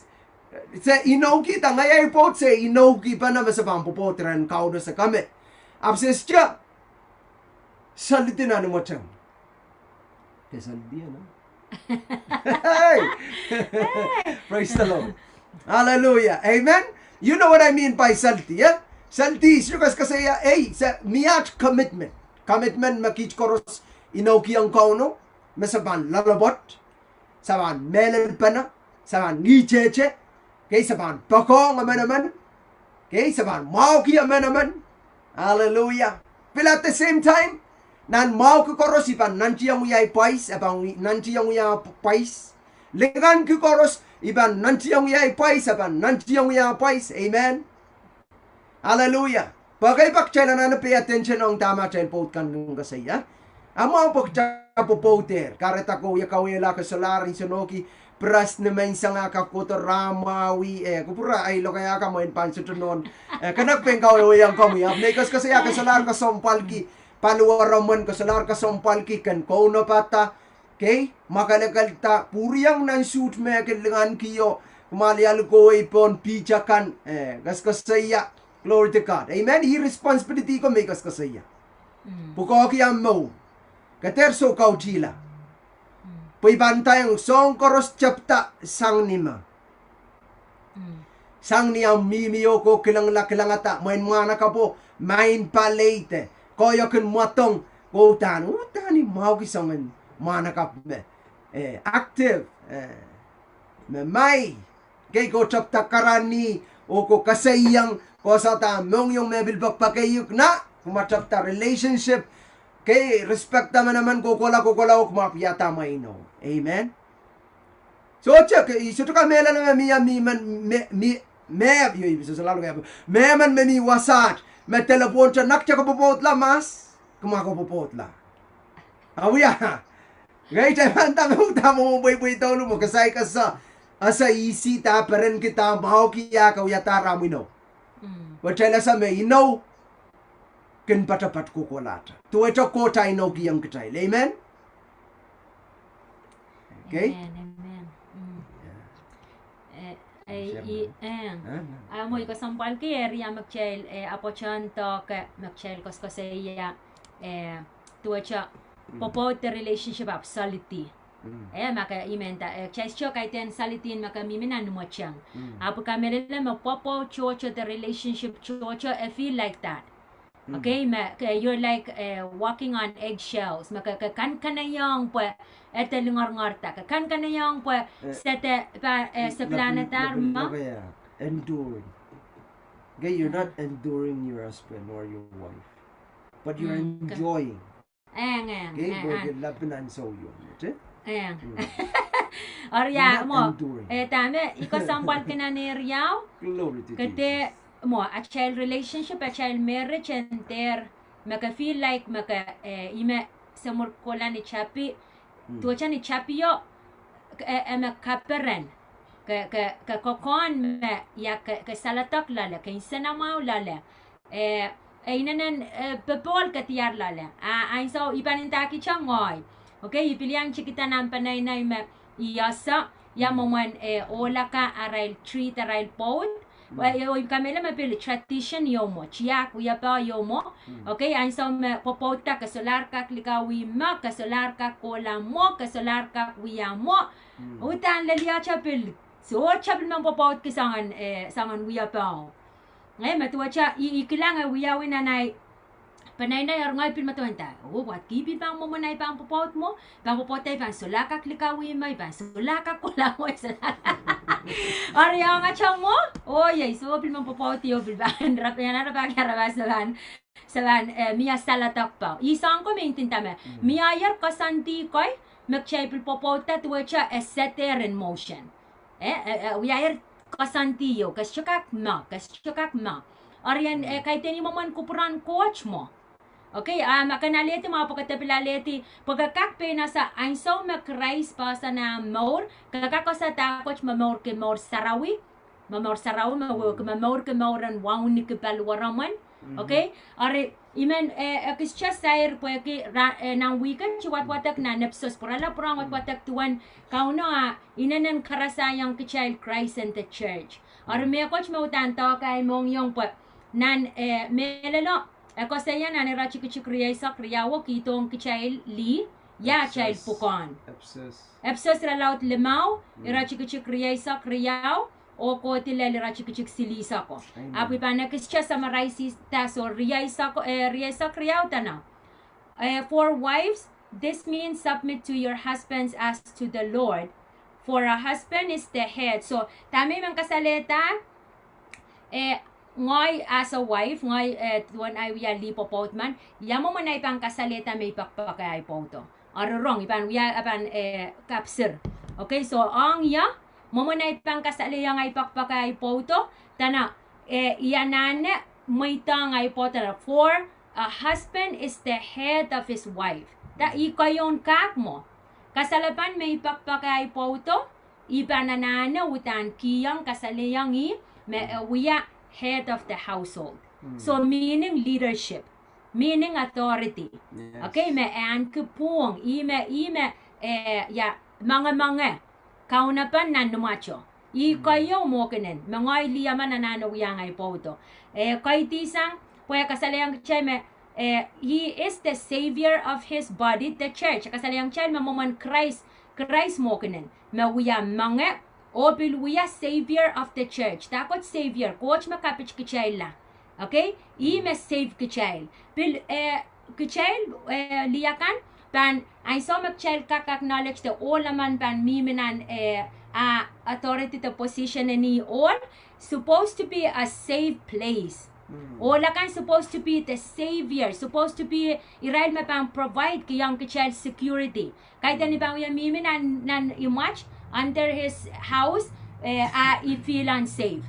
se inoukihda, ngehi ahi pwoud se inoukihpene me se pahn pwopwoud rehn Kauno se kame. Ahpw se sohte saldi nan imweteng. Ke saldi, no? Hey! Praise the Lord. Hallelujah. Amen. You know what I mean by saldi, eh? Saldi, se koasoakoasoia, ei, se mie aht commitment. Commitment me kiht koaros inoukihong Kauno, me se pahn loalopwoat, se pahn mehlelpene, se pahn ngihtehte, kei, se pahn poakohng emenemen, kei, se pahn mwahuki emenemen. Hallelujah. Pil at the same time, nan mwahuki koaros I pahn nantihong wia ahi pwais, e pahn wi-, nantihong wia ahi pwais. Linganki koaros I pahn nantihong wia ahi pwais, e pahn nantihong wia ahi pwais. Amen. Hallelujah. Pwe kei, pwe kitail anahne pay attention ong dahme atail pwoud kan kin koasoia. A mwahu pwe kitail pwopwoudehr. Kahrehda ke wia kauwehla, ke solahr nsenohki, press ni menseng a kak kohdo rahn mwahu, eh, kupwure ahi lokaia ka mwein pahn sohte nohn. Eh, kanape pein kauwehwehiong komwi, ahpw me I koasoakoasoia ke solahr kesempwalki, paliwaromwen ke solahr kesempwalki, ken kaunopada, kei, mwakelekelda, pwuriong nan suht me ke lingankio, kumwa lialikowei pohn pihta kan, eh, koasoakoasoia. Glory to God. Amen. Ih responsibility ko me I koasoakoasoia. Pwukoahki ahmw mour. Ke dehr soukautihla. Pwe I pahn ndahiong Soahng koaros tepda sang ni me. Sang ni ahmw mihmi oh ke kilangla kilangada, mwein mwahnakapwo, maing pali de, koahiek en mwadong, ke uhdahn, uhdahn I mwahuki soangen mwahnakapw me, eh, active, eh, me mai, kei, ke tepda karanih, oh ke koasoiong, ke sehda mohngiong me pil pekipekeiuk, na, kumwa tepda relationship, kei, respect emenemen, kohkohla, kohkohla, oh kumwa wiahda mwein o. Amen. Sohte ke, I sohte kamehlele me mie, mie men, me, mie, me, yo, I sohte lalo ke, mehmen me mi wasaht, Me delepwohnte, nda kitail kapwopwoudla mahs, kumwail kapwopwoudla. Awia, ngehi kitail pahn nda me udahn mwomwen pweipwei douluhl mwo, ke saik ese, ese isi da, perenki da, mwahuki ah ke wiahda rahn inou. Pwe kitail ese me inou kin poatopoat kohkohlahte. Duwehte Koht ah inoukihong kitail. Amen. Okay? Amen, amen. Mm. Yeah. Eh, eh, Shem, i, eh. Eh, no. Ah, mwo, i kesempwalki area me kitail, eh, apwoaten doke, me kitail koasoakoasoia, eh, duwehte, mm, pwopwoud de relationship ahpw solidi. Mm. Eh, ma ke, i men nda, eh, kitail sohte kaidehn solidi me ke mihmi nan imweteng. Mm. Ahpw kamehlele me pwopwoud tohto de relationship tohto, eh, feel like that. Mm. Okay, me, ke, you're like, eh, walking on eggshells. Me ke, ke kankanaiong pwe e de lingorngorda. Ke kankanaiong pwe, eh, se de pa, eh, se pilahn adahr ma. Enduring. Okay, you're, mm, not enduring your husband or your wife, but you're, mm, enjoying. Eng, eng, okay, eng, pwe eng. Ke lapin ansou ieu, eh? Eng. Mm. Or, yeah, you're not, mwo, enduring. Eh, dahme, i kesempwalki nan area o. Glory to Jesus. Ke de, mwo, atail relationship, atail marriage, and there, me ke feel like, me ke, eh, ih me, se mwur kohla ni tapi, mm, duwehte ni tapi o, eh, eh, me kaperen, ke, ke, ke kokohn me, ia ke, ke saledek loale, ke nsenamwahu loale. Eh, eh, inenen, eh, popohl ke diar loale. Ah, ansou i pahn ndahkihte ngehi. Okay, i pil iang tikida nan peneinei me i ese, ia, mm, mwomwen, eh, ohlaka arail treat arail pwoud. Mm. Eh, oh, i kamehlele me pil tradition ieu mwo, tiahk wiepe ieu mwo. Mm. Okay, ansou me pwopwoudda ke solahr kak likawih mwo, ke solahr kak kohla mwo, ke solahr kak wia mwo. Mm. Udahn leliohte pil, sohte pil men pwopwoudki soangen, eh, soangen wiepe. Eh, me duwehte, i, i kilang e wiawi nan ahi peneinei, or ngehi pil medewe nda, oh, what, ke pil pahn mwomwen ahi pahn pwopwoud mwo, pahn pwopwoudda i pahn solahr kak likawih mwo, i pahn solahr kak kohla mwo, solahr. Or ia ngehi te mwo, oh, iei, soh, pil men pwopwoud ieu pil pahn, rap, ia nan rapahki aramas se pahn, se pahn, eh, mie saledek pahn. I soang ko me I nda me, mm, mieier koasoandi kei, me kitail pil pwopwoudda duwehte e set there in motion. Eh, eh, eh, wiahier koasoandi ieu, ke sohte kak mwo, ke sohte kak mwo. Or ien, mm, eh, kaidehn ih mwomwen kupwuren Koht mwo. Okay, ah, ma ke alehdi mwo, pwe ke de pil alehdi, pwe ke kak pein ese ansou me Krais poahsoan ah mour, ke kak ese dahkot me mourki mour sarawi, me mour sarawi, me, mm, wehwehki me mourki mour en wauneki paliweremwen. Mhm. Okay, or I men, eh, ekis just sair pwehki ra-, eh, nan wihk et I wadwadek nan Episos, pwurala pwurehng wadwadek duwen Kauno ah inenen karasaiong kitail Christ and the church. Or mehkot me udahn doke ahi mohngiong pwe nan, eh, mehlelo, e koasoia nan iretikitik rieisek riau o kihdohng kitail lih, ia atail pwukoahn. Episos irelaud limau, iretikitik rieisek riau, oh kohdi lel iretikitik silihsek o. Ahpw I pahn ekis te summarize-da, so rieisek, eh, rieisek riau dene. Eh, for wives, this means submit to your husbands as to the Lord. For a husband is the head. So, dahme I men kasalehda, eh, ngehi as a wife, ngehi, eh, duwen ahi wia lih pwopwoud men, ia mwomwen ahi pahn kasalehda me I pekipek ahi pwoudo. Or rong, I pahn wia, I pahn, eh, kapsir. Okay, so ong ia, mwomwen ahi pahn kasalehiong ahi pekipek ahi pwoudo, dene, eh, I anahne mweidohng ahi pwoudo, dene, for a husband is the head of his wife. Dah, ih keieun kak mwo. Kasalepen me I pekipek ahi pwoudo, I pahn anahne uhdahn kihong, kasalehiong ih me e wia head of the household. So meaning leadership, meaning authority. Okay, me e ahneki pwuhng, ih me, ih me, eh, ia, mengmenge kaunopen nan imwato. Ih keieu mwohkinen me ngehi lih emen anahne wiahiong ahi pwoudo. Eh, kaidehn sang, pwe kasalehiong kitail me, eh, he is the savior of his body, the church. Kasalehiong kitail me mwomwen Krais, Krais mwohkinen me wia menge, oh pil wia savior of the church. Dahkot savior, Koht me kapit kitailla. Okay? Ih me save kitail. Pil, eh, kitail, eh, lih akan, pahn, ansou me kitail kak acknowledge de ohl emen pahn mihmi nan, eh, ah, authority de position en ih ohl, supposed to be a safe place. Ohl akan supposed to be the savior, supposed to be irail me pahn provide kihong kitail security. Kaidehn I pahn wia mihmi nan, nan imwat, under his house, eh, ah, I feel unsafe.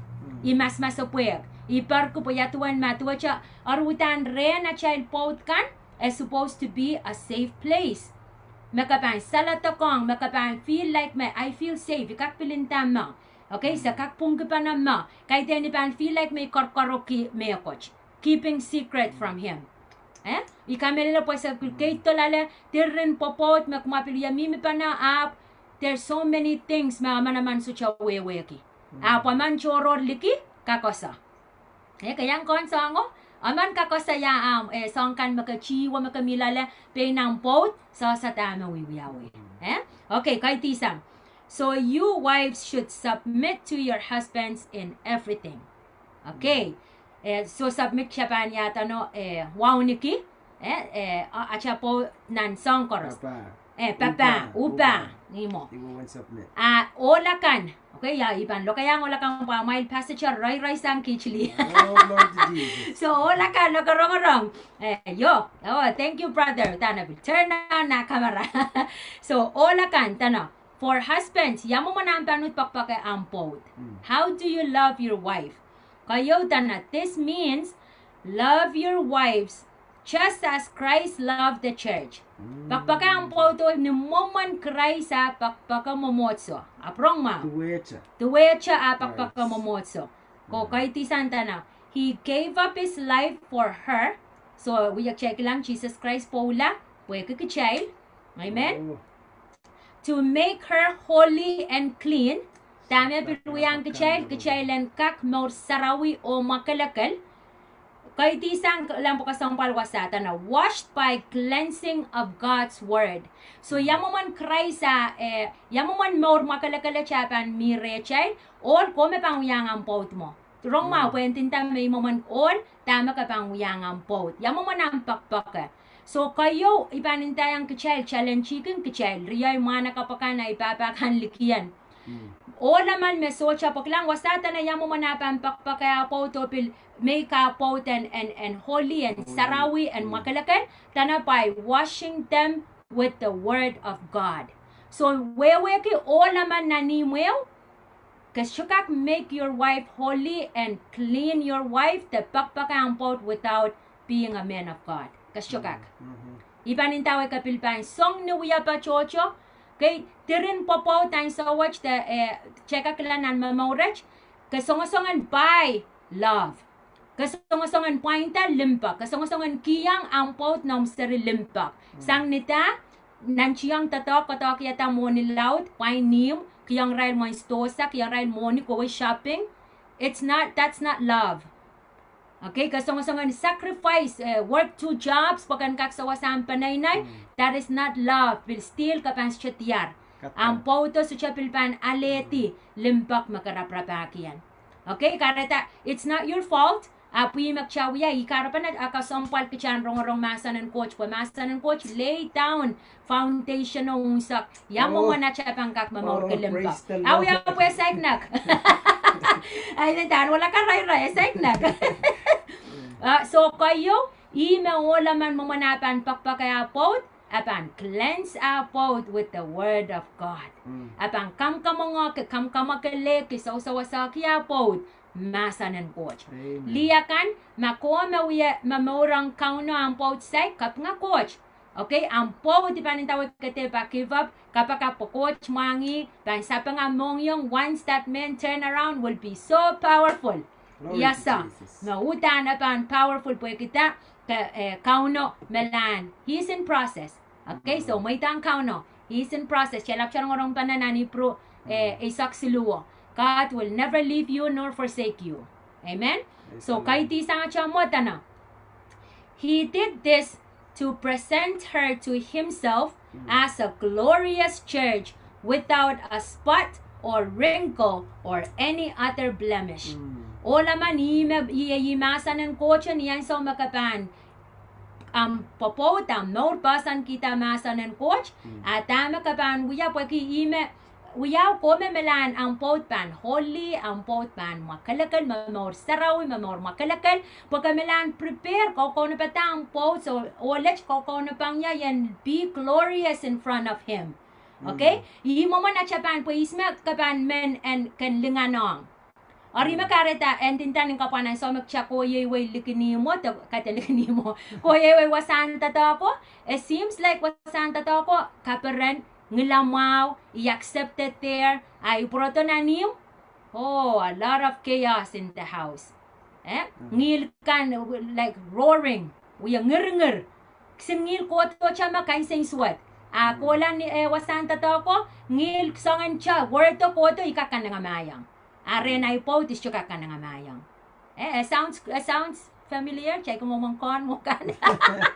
I masamasepwehk. I perki pwe ia duwen ma duwehte, eri uhdahn rehn atail pwoud kan, e supposed to be a safe place. Me ke pahn saledekohng, me ke pahn feel like me, I feel safe, I kak pil nda mwo. Okay, se kak pwungkipene mwo. Kaidehn I pahn feel like me I koarkoaroki mehkot. Keeping secret from him. Eh? I kamehlele pwe se kei dollars, diren pwopwoud me kumwa pil wia mihmi pahn ahpw, there's so many things me emen emen sohte wehwehki. Ahpw emen tohrohr liki, kakoasoia. Eh, ke iang kohn soango, emen kakoasoia, ah, eh, soahng kan me ke tih wet me ke mih loale, pein ahmw pwoud, sohte dahme wiwiawi. Eh? Okay, kaidehn sang. So you wives should submit to your husbands in everything. Okay. Eh, so submit ke pahn ia duwen, eh, wauneki, eh, eh, a, atail pwoud nan soahng koaros. Pahpa. Eh, pahpa, uhpa, uhpa, uhpa. Ni mwo. Iwe wen submit. Ah, ohl akan. Okay, ia, I pahn lokaiahng ohl akan pwe amwail passage rairai sang kiht lih. Oh, Lord Jesus. So, ohl akan, lokaia rongorong. Eh, io. Oh, thank you, brother. Dahme pil turn on nah camera. So, ohl akan, dene. For husbands, ia mwomwen ahmw pahn uhd pekipeki ahmw pwoud. How do you love your wife? Keieu dene, this means love your wives just as Christ loved the church. Pekipeki ahmw pwoud ni mwomwen Krais ah pekipeki mwomwohdiso. Ahpw rong mwahu. Duwehte. Duwehte ah pekipeki mwomwohdiso. Ko kaidehn sang dene, he gave up his life for her. So, wia kitail kilang Sises Krais pwoula pwehki kitail. Amen. Oh. To make her holy and clean. Dahme pil wiahiong kitail, kitail en kak mour sarawi oh mwakelekel. Kaidehn sang kilang pwuhk kesempwal wasa dene, washed by cleansing of God's word. So, ia mwomwen Krais ah, eh, ia mwomwen mour mwakelekel ah pahn mih rehtail, ohl ko me pahn wiahiong ahmw pwoud mwo. Rong mwahu pwe e nda me i mwomwen ohl, dahme ke pahn wiahiong ahmw pwoud. Ia mwomwen ahmw pekipeki. So, keieu, I pahn ndaiong kitail, challenge-kin kitail, riei mwahnakapw akan, ei pahpa kan likien. Ohl emen me sohte pekipeki, kilang wasa dene ia mwomwen ah pahn pekipeki ah pwoud oh pil make ah pwoud en, en, en holy, en sarawi, en mwakelekel, dene by washing them with the word of God. So, wehwehki ohl emen nan imweo, ke sohte kak make your wife holy and clean your wife, de pekipeki ahmw pwoud without being a man of God. Ke sohte kak. I pahn ndawehki ke pil pahn song ni wiepe tohto. Kei, diren pwopwoud ansou wet de, eh, kitail kak kilang nan momour wet. Ke songosong en pai love. Ke songosong en pwainda limpoak. Ke songosong en kihong ahmw pwoud noumw seri limpoak. Sang ni da, nantihong doadoahk, doadoahk ia da mwohni laud, pwain ihmw, kihong irail mwohn sidohsa, kihong irail mwohni kohwei shopping. It's not, that's not love. Okay, ke songosong en sacrifice, eh, work two jobs, pwe ke en kak sewese ahmw peneinei. That is not love, pil still ke pahn sohte diar. Ahmw pwoudo sohte pil pahn alehdi limpoak me ke raparapahki ien. Okay, kahrehda, it's not your fault. Ahpw ih me kitail wia, ih kahrepen ah kesempwal kitail en rongorong mahsen en Koht, pwe mahsen en Koht lay down foundation o unsek ia mwomwen atail pahn kak momourki limpoak. Ahi wia pwe saik nek. Ahi, dahn wala karairai, saik nek. Ah, so keieu, ih me ohl emen mwomwen ah pahn pekipeki ah pwoud, ah pahn cleanse ah pwoud with the word of God. Ah pahn kamkamwenge, kamkamwenge lehki, sousewesehki ah pwoud mahsen en Koht. Lih akan, ma komw wie momourong Kauno ahmw pwoud saik, kapinga Koht. Okay, ahmw pwoud, I pahn ndawehki ke dehr pahn give up, kapakap pwe Koht mwahngih, pahn sapeng ah mohngiong, once that man turn around, will be so powerful. Yes, sir. Me uhdahn e pahn powerful pwehki da, ke, eh, Kauno melahn. He is in process. Okay, so mweidohng Kauno. He is in process. Kitail ahpw rongorong pahn nan Ipru, eh, eisek siluh o. God will never leave you nor forsake you. Amen. So kaidehn sang ahmw pwoud dene, He did this to present her to himself as a glorious church without a spot or wrinkle or any other blemish. Ohl emen ih me, ih, ih mahsen en Koht, ni ansou me ke pahn, ahmw pwopwoud, ahmw mour pahsankihda mahsen en Koht, ah dahme ke pahn wia, pwehki ih me wiahu, komw melahn ahmw pwoud pahn holy, ahmw pwoud pahn mwakelekel, momour sarawi, momour mwakelekel, pwe ke melahn prepare, ke kaunopada ahmw pwoud, so, ohl et ke kaunopada ie en be glorious in front of him. Okay? Ih mwomwen atail pahn, pwe ihs me ke pahn men en kin linganong. Eri me kahrehda, e ndinda ni kapwanansou me kitail kohieiwei likin ihmwo, de, kaidehn likin ihmwo. Kohieiwei wasahn doadoahko, it seems like wasahn doadoahko, kaperen, ngilamwahu, I accepted there, a I pwurodo nan ihmw, oh, a lot of chaos in the house. Eh? Ngihl kan, like, roaring, wie ngiringir. Kisin ngihl kohdohte me kansensuwed. A kohla ni, eh, wasahn doadoahko, ngihl soangen te, word kohdo I kak kanengamah iang. A rehn ahi pwoud I sohte kak kanengamah iang. Eh, eh, sounds, eh, sounds familiar, kitail kin mwomwen kohn mwo kan.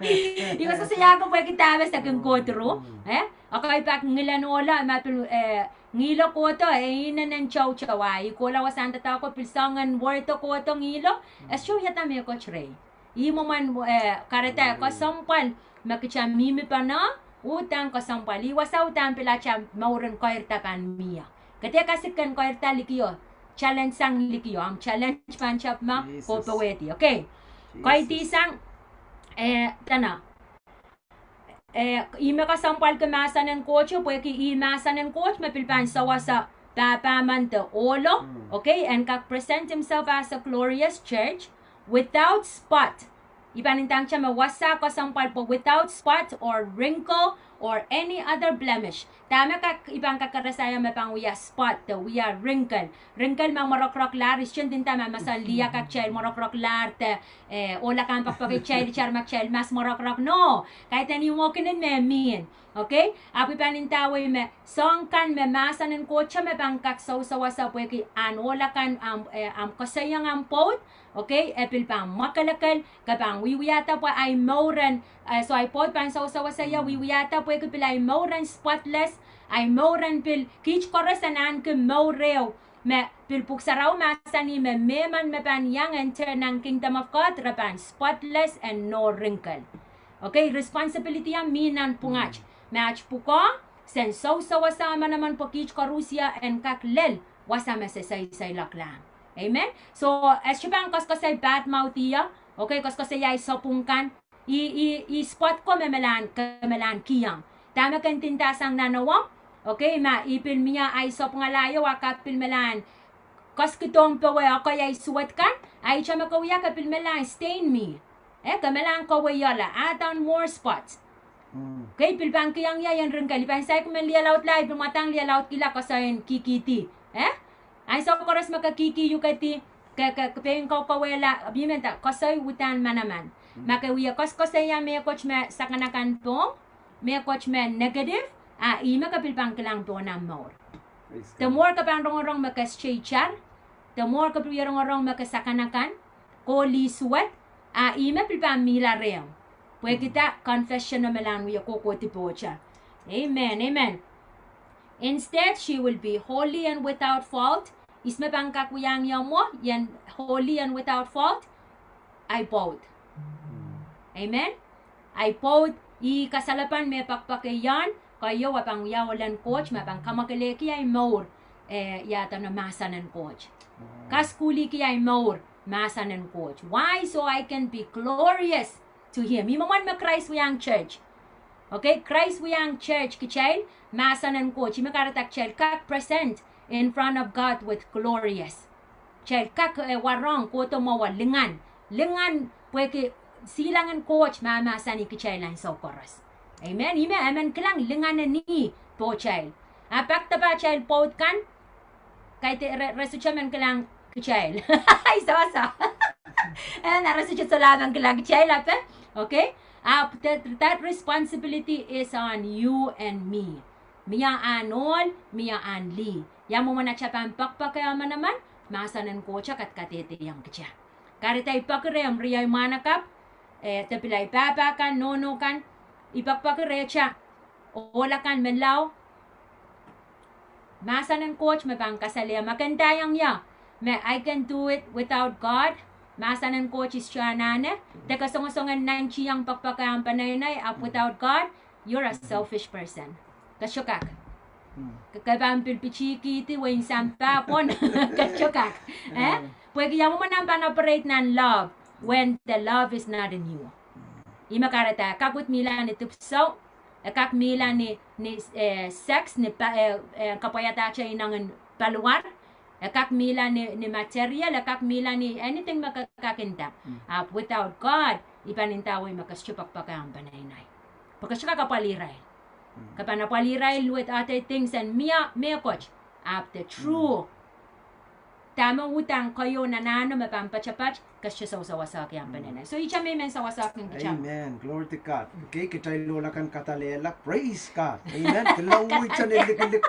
I koasoakoasoiahki pwehki dahme se kin go through. Eh, okay, pak ngilen ohla, ma pil, eh, ngihlo kohdo, e inenen toutou, a I kohla wasahn doadoahko pil soangen word kohdo ngihlo, e sohte wiahda mehkot rehi. I mwomwen, eh, kahrehda kesempwal me kitail mihmi pahn, uhdahn kesempwal. I wasa uhdahn pil atail mouren keirda pahn mie. Ke dehr kasik ken keirda likio, challenge sang likio, ahmw challenge pahn tepda ma, ko powehdi, okay? Kaidehn sang, eh, dene, eh, ihme kesempwalki mahsen en Koht, pwehki ih mahsen en Koht me pil pahn sewese pahpa men de ohlo, okay? And kak present himself as a glorious church without spot. I pahn ndahng kitail me wasa kesempwal pwe without spot or wrinkle or any other blemish. Dahme kak, I pahn kak karasaia me pahn wia spot de wia wrinkle. Wrinkle ma mworokroklahr, I sohte ndinda ma mahsen lih kak kitail mworokroklahr de, eh, ohla kan pekipeki kitail, kitail ma kitail mas mworokroklahr. No, kaidehn ihmwo kin me mihmi. Okay? Ahpw I pahn ndawei me soahng kan me mahsen en Koht me pahn kak sewsewese pwehki ahn ohla kan, ahmw, eh, ahmw koasoiong ahmw pwoud, okay, e pil pahn mwakelekel, ke pahn wiewiahda pwe ahi mouren, eh, soh, ahi pwoud pahn sewsewese ie wiewiahda pwehki pil ahi mouren spotless, ahi mouren pil kiht koaros en ahneki mour ehu me pil Pwuhk Sarawi mahsanih me mehmen me pahn iang enter nan kingdom of God, re pahn spotless and no wrinkle. Okay, responsibility a mih nan pwungat. Me aht pwukoa, sen sewsewese manaman pwe kiht koaros en kak lel wasa me se seiloaklahng. Amen. So, e sohte pahn koasoakoasoi bad mouth ie, okay, koasoakoasoi ahi sapwung kan, I, I, I spot ko me melahn, ke melahn kihong. Dahme ke ndinda sang nan ewong, okay, ma I pil mie ahi sapwungala ieu a kak pil melahn koasoakoasoiong powe, okay, ahi suwed kan, a ihte me ke wia ke pil melahn stain mih. Eh, ke melahn kaweiala, add on more spots. Okay, pil pahn kihong ie ien wrinkle, I pahn saik men lialaudla, I pil mwadang lialaudkihla koasoaien kihkihdi. Eh? Ansou koaros me ke kihkihukedi, ke, ke, ke pein kaukauwehla, I men nda, koasoi uhdahn manaman. Ma ke wie koasoakoasoia mehkot me sakanakan pohn, mehkot me negative, a ihme ke pil pahn kilang pohn ahmw mour. The more ke pahn rongorong me ke stay jar, the more ke pil wie rongorong me ke sakanakan, ke lih suwed, a ihme pil pahn mihla rehmw. Pwehki dah? Confession o melahn wie kohkohdi pohte. Amen, amen. Instead, she will be holy and without fault. Ihs me pahn kak wiahiong ie mwo, ien holy and without fault? Ahi pwoud. Amen. Ahi pwoud, ih kasalepen me pekipeki ien, keieu e pahn wia ohlen Koht, me pahn kamwakelehki ahi mour, eh, iaduwen mahsen en Koht. Kasukuhliki ahi mour, mahsen en Koht. Why? So I can be glorious to him. Ih mwomwen me Krais wiahiong church. Okay, Krais wiahiong church kitail, mahsen en Koht, ih me kahrehda kitail kak present in front of God with glorious. Kitail kak, eh, warohng kohdo mwowe lingan. Lingan pwehki silangen Koht mahmahsanih kitail ansou koaros. Amen. Ih me e men kilang lingan en ih pohtail. A pak de pahtail pwoud kan, kaidehn re, re sohte men kilang kitail. Ei, soh, soh. Eh, na re sohte solahr men kilang kitail ape. Okay? Ahpw that, that responsibility is on you and me. Mie ahn ohl, mie ahn lih. Ia mwomwen atail pahn pekipeki manaman, mahsen en Koht kadkadehdehiong kitail. Kahrehda I peki rehmw, riei mwahnakapw, eh, de pil ahi pahpa kan, nohno kan, I pekipeki rehtail, ohla kan, menlau, mahsen en Koht me pahn kasalehiong, ma ke ndaiong ie me I can do it without God, mahsen en Koht is true anahne, de ke songosongen nantihong pekipeki ahmw peneinei, ahpw without God, you're a selfish person. Ke sohte kak. Ke, ke pahn pil pitihkihdi wehin sampah pwon. Ke sohte kak. Eh? Pwehki ia mwomwen ahmw pahn operate nan love when the love is not in you. Ih me kahrehda e kak uhd mihla ni dipwisou, e kak mihla ni, ni, eh, sex, ni pa, eh, eh, kapwaiadahte ineng en paliwar, E kak mihla ni, ni material, e kak mihla ni anything me ke kak nda. Ahpw without God, I pahn ndawei me ke sohte poakpoake ahmw peneinei. Pwe ke sohte kak apwalih irail. Ke pahn apwalih irail with other things and mie, mehkot. Ahpw the true dahme uhdahn keieun anahne me pahn poatopoat, ke sohte sewesewese ahmw peneinei. So, ihte me I men sewesehki kitail. Amen. Glory to God. Okay, kitail ohl akan kadallehla. Praise God. Amen. Kilang wehi ni likilik.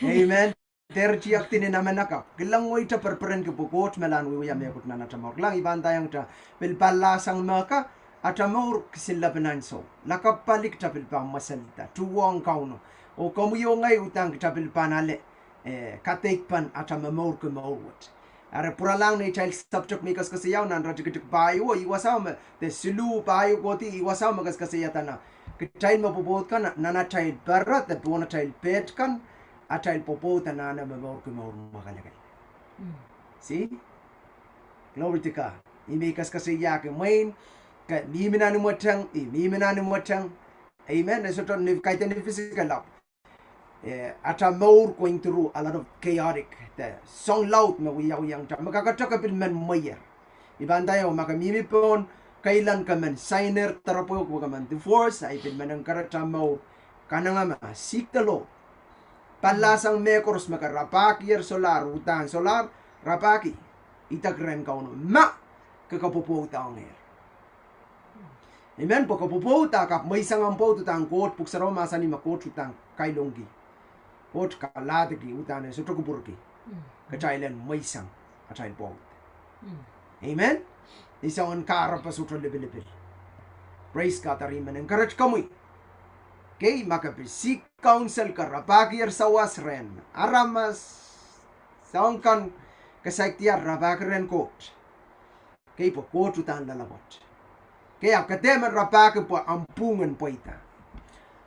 Amen. Dehr tiahk ni namenaka. Kilang wehi, kitail perperenki pwe Koht me lahn wiewia mehkot nan atail mour. Kilang, I pahn ndaiong kitail, pil pahn lahsang mehka, atail mour kisin lepin ansou. Lakapw pali kitail pil pahn mweselde. Tuhwong Kauno. Oh komwi oh ngehi uhdahn kitail pil pahn ale, eh, kadeik pahn atail momourki mour wet. Eri pwuralahng neitail subject me I koasoakoasoia nan iretikitik pahieu, ih wasao me, de siluh pahieu kohdi, ih wasao me koasoakoasoia dene kitail me pwopwoud kan, nan atail pere, de pohn atail pet kan, atail pwopwoud anahne momourki mour mwakelekel. See? Glory to God. Ih me I koasoakoasoiahki mwein ke mihmi nan imweteng, I mihmi nan imweteng. Amen. E sohte ni kaidehn physical lap. Eh, atail mour going through a lot of chaotic, de soang laud me wiawiong kitail. Me kakete ke pil men mweie. I pahn ndaiong ma ke mihmi pohn keilen ke men signer doaropwehu, ke men divorce, I pil men encourage atail mour. Kanengamah, seek the Lord. Pahn lahsang mehkoaros me ke rapahkier solahr, uhdahn solahr, rapahki. Idek rehn Kauno ma ke kak pwopwoudohngehr. Amen. Pwe ke pwopwoud a ke kak mweisang omw pwoud, uhdahn Koht, Pwuhk Sarawi mahsanih me Koht uhdahn kailongki, Koht kalahdeki, uhdahn e sohte kupwurki kitail en mweisang atail pwoud. Amen. Ni soangen kahrepe sohte lipilipil. Praise God, eri I men encourage komwi. Okay, ma ke pil seek counsel, ke rapahkier sawas rehn aramas, soahng kan, ke saik diar, rapahki rehn Koht. Okay, pwe Koht uhdahn loalopwoat. Okay, ahpw ke dehr men rapahki pwe ahmw pwungen pweida.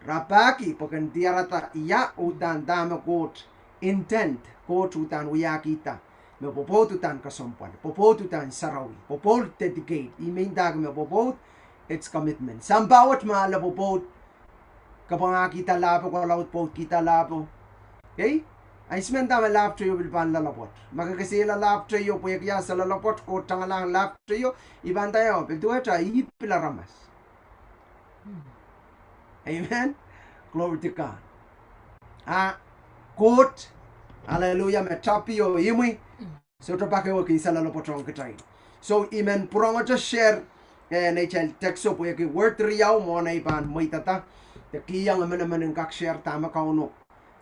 Rapahki pwe ken diarada ia uhdahn dahme Koht intend, Koht uhdahn wiahkihda, me pwopwoud uhdahn kesempwal, pwopwoud uhdahn sarawi, pwopwoud dedicate, ih me I ndahki me pwopwoud, it's commitment. Sampah wet me ale pwopwoud, kapwangahkihda lahpo, kalaudpwoudkihda lahpo. Okay? Ansou me dahme lahpwteio pil pahn loalopwoat. Ma ke kesehla lahpwteio pwehki a se loalopwoat, Koht tangalahng lahpwteio, I pahn ndaiong pil duwehte ih pil aramas. Amen. Glory to God. A Koht, hallelujah, me tapio imwi, sohte pak ehu e kin se loalopwoatohng kitail. So, I men pwurongohte share, eh, neitail text o pwehki word riau mwohn ei pahn mweidada. De kihong emenemen en kak share dahme Kauno,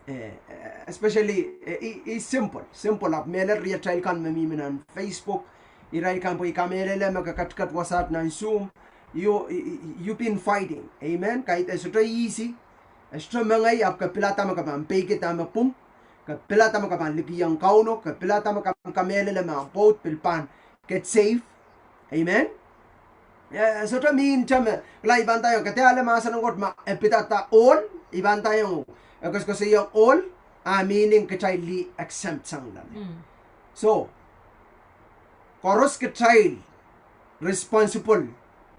eh, eh, especially, eh, i, i simple, simple ahpw mehlel riatail kan me mihmi nan Facebook, irail kan pwe I kamehlele me ke ketiket wasaht nan Zoom, you, you, you've been fighting. Amen. Kaidehn sohte easy. E sohte mengei, ahpw ke pilada me ke pahn peiki dahme pwung, ke pilada me ke pahn likihong Kauno, ke pilada me ke pahn kamehlele me ahmw pwoud pil pahn get safe. Amen. Eh, sohte mihmi te me, kilang, I pahn ndaiong, ke dehr ale mahsen en Koht ma e pidada ohl, I pahn ndaiong, e koasoakoasoiong ohl, a meaning kitail lih exempt sang loale. So, koaros kitail responsible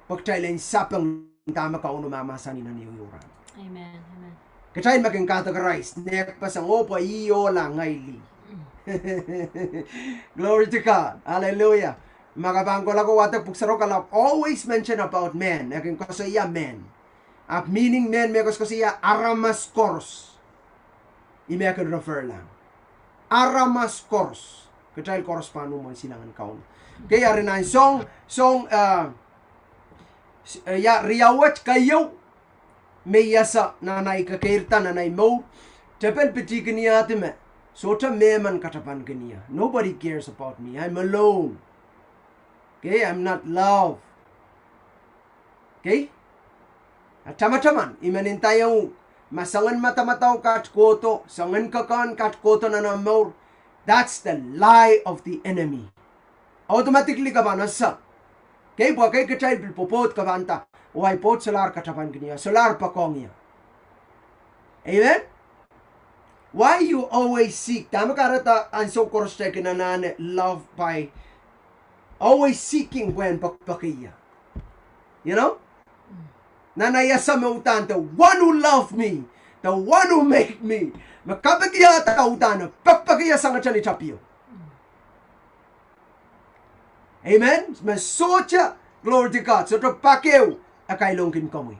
pwe kitail en sapeng dahme Kauno mahmahsanih nan ehu ehu rahn. Amen, amen. Kitail me kin categorize, nehkpeseng, oh pwe ih ohl a ngehi lih. Glory to God. Hallelujah. Ma ke pahn kohla ko wadek Pwuhk Sarawi, kalap always mention about man, e kin koasoia man. Ahpw meaning man me koasokoasoia aramas koaros. Ih me e kin refer lahng. Aramas koaros. Kitail koaros pahn mwomwen silangin Kauno. Okay, eri nan soang, soang, eh, s-, eh, ia, riau wet, keieu, me I ese nan ei kekeirda nan ei mour, tepel pitihkiniadi me sohte mehmen katapankin ie. Nobody cares about me. I'm alone. Okay, I'm not loved. Okay? A tamataman, I men ndaiong, ma soangen madamadau kat kohdo, soangen kekehn kat kohdo nan omw mour, that's the lie of the enemy. Automatically ke pahn ese. Okay, pwe kei kitail pil pwopwoud ke pahn nda, oh ahi pwoud solahr katapankin ie, solahr poakohng ie. Amen? Why you always seek? Dahme kahrehda ansou koaros kitail kin anahne love by always seeking pwehn poakpoake ie. You know? Nan ei ese me uhdahn the one who love me, the one who make me. Me kapekiada uhdahn poakpoake ie sangete ni tapio. Amen. Me sohte, glory to God, sohte pak ehu e kailongkin komwi,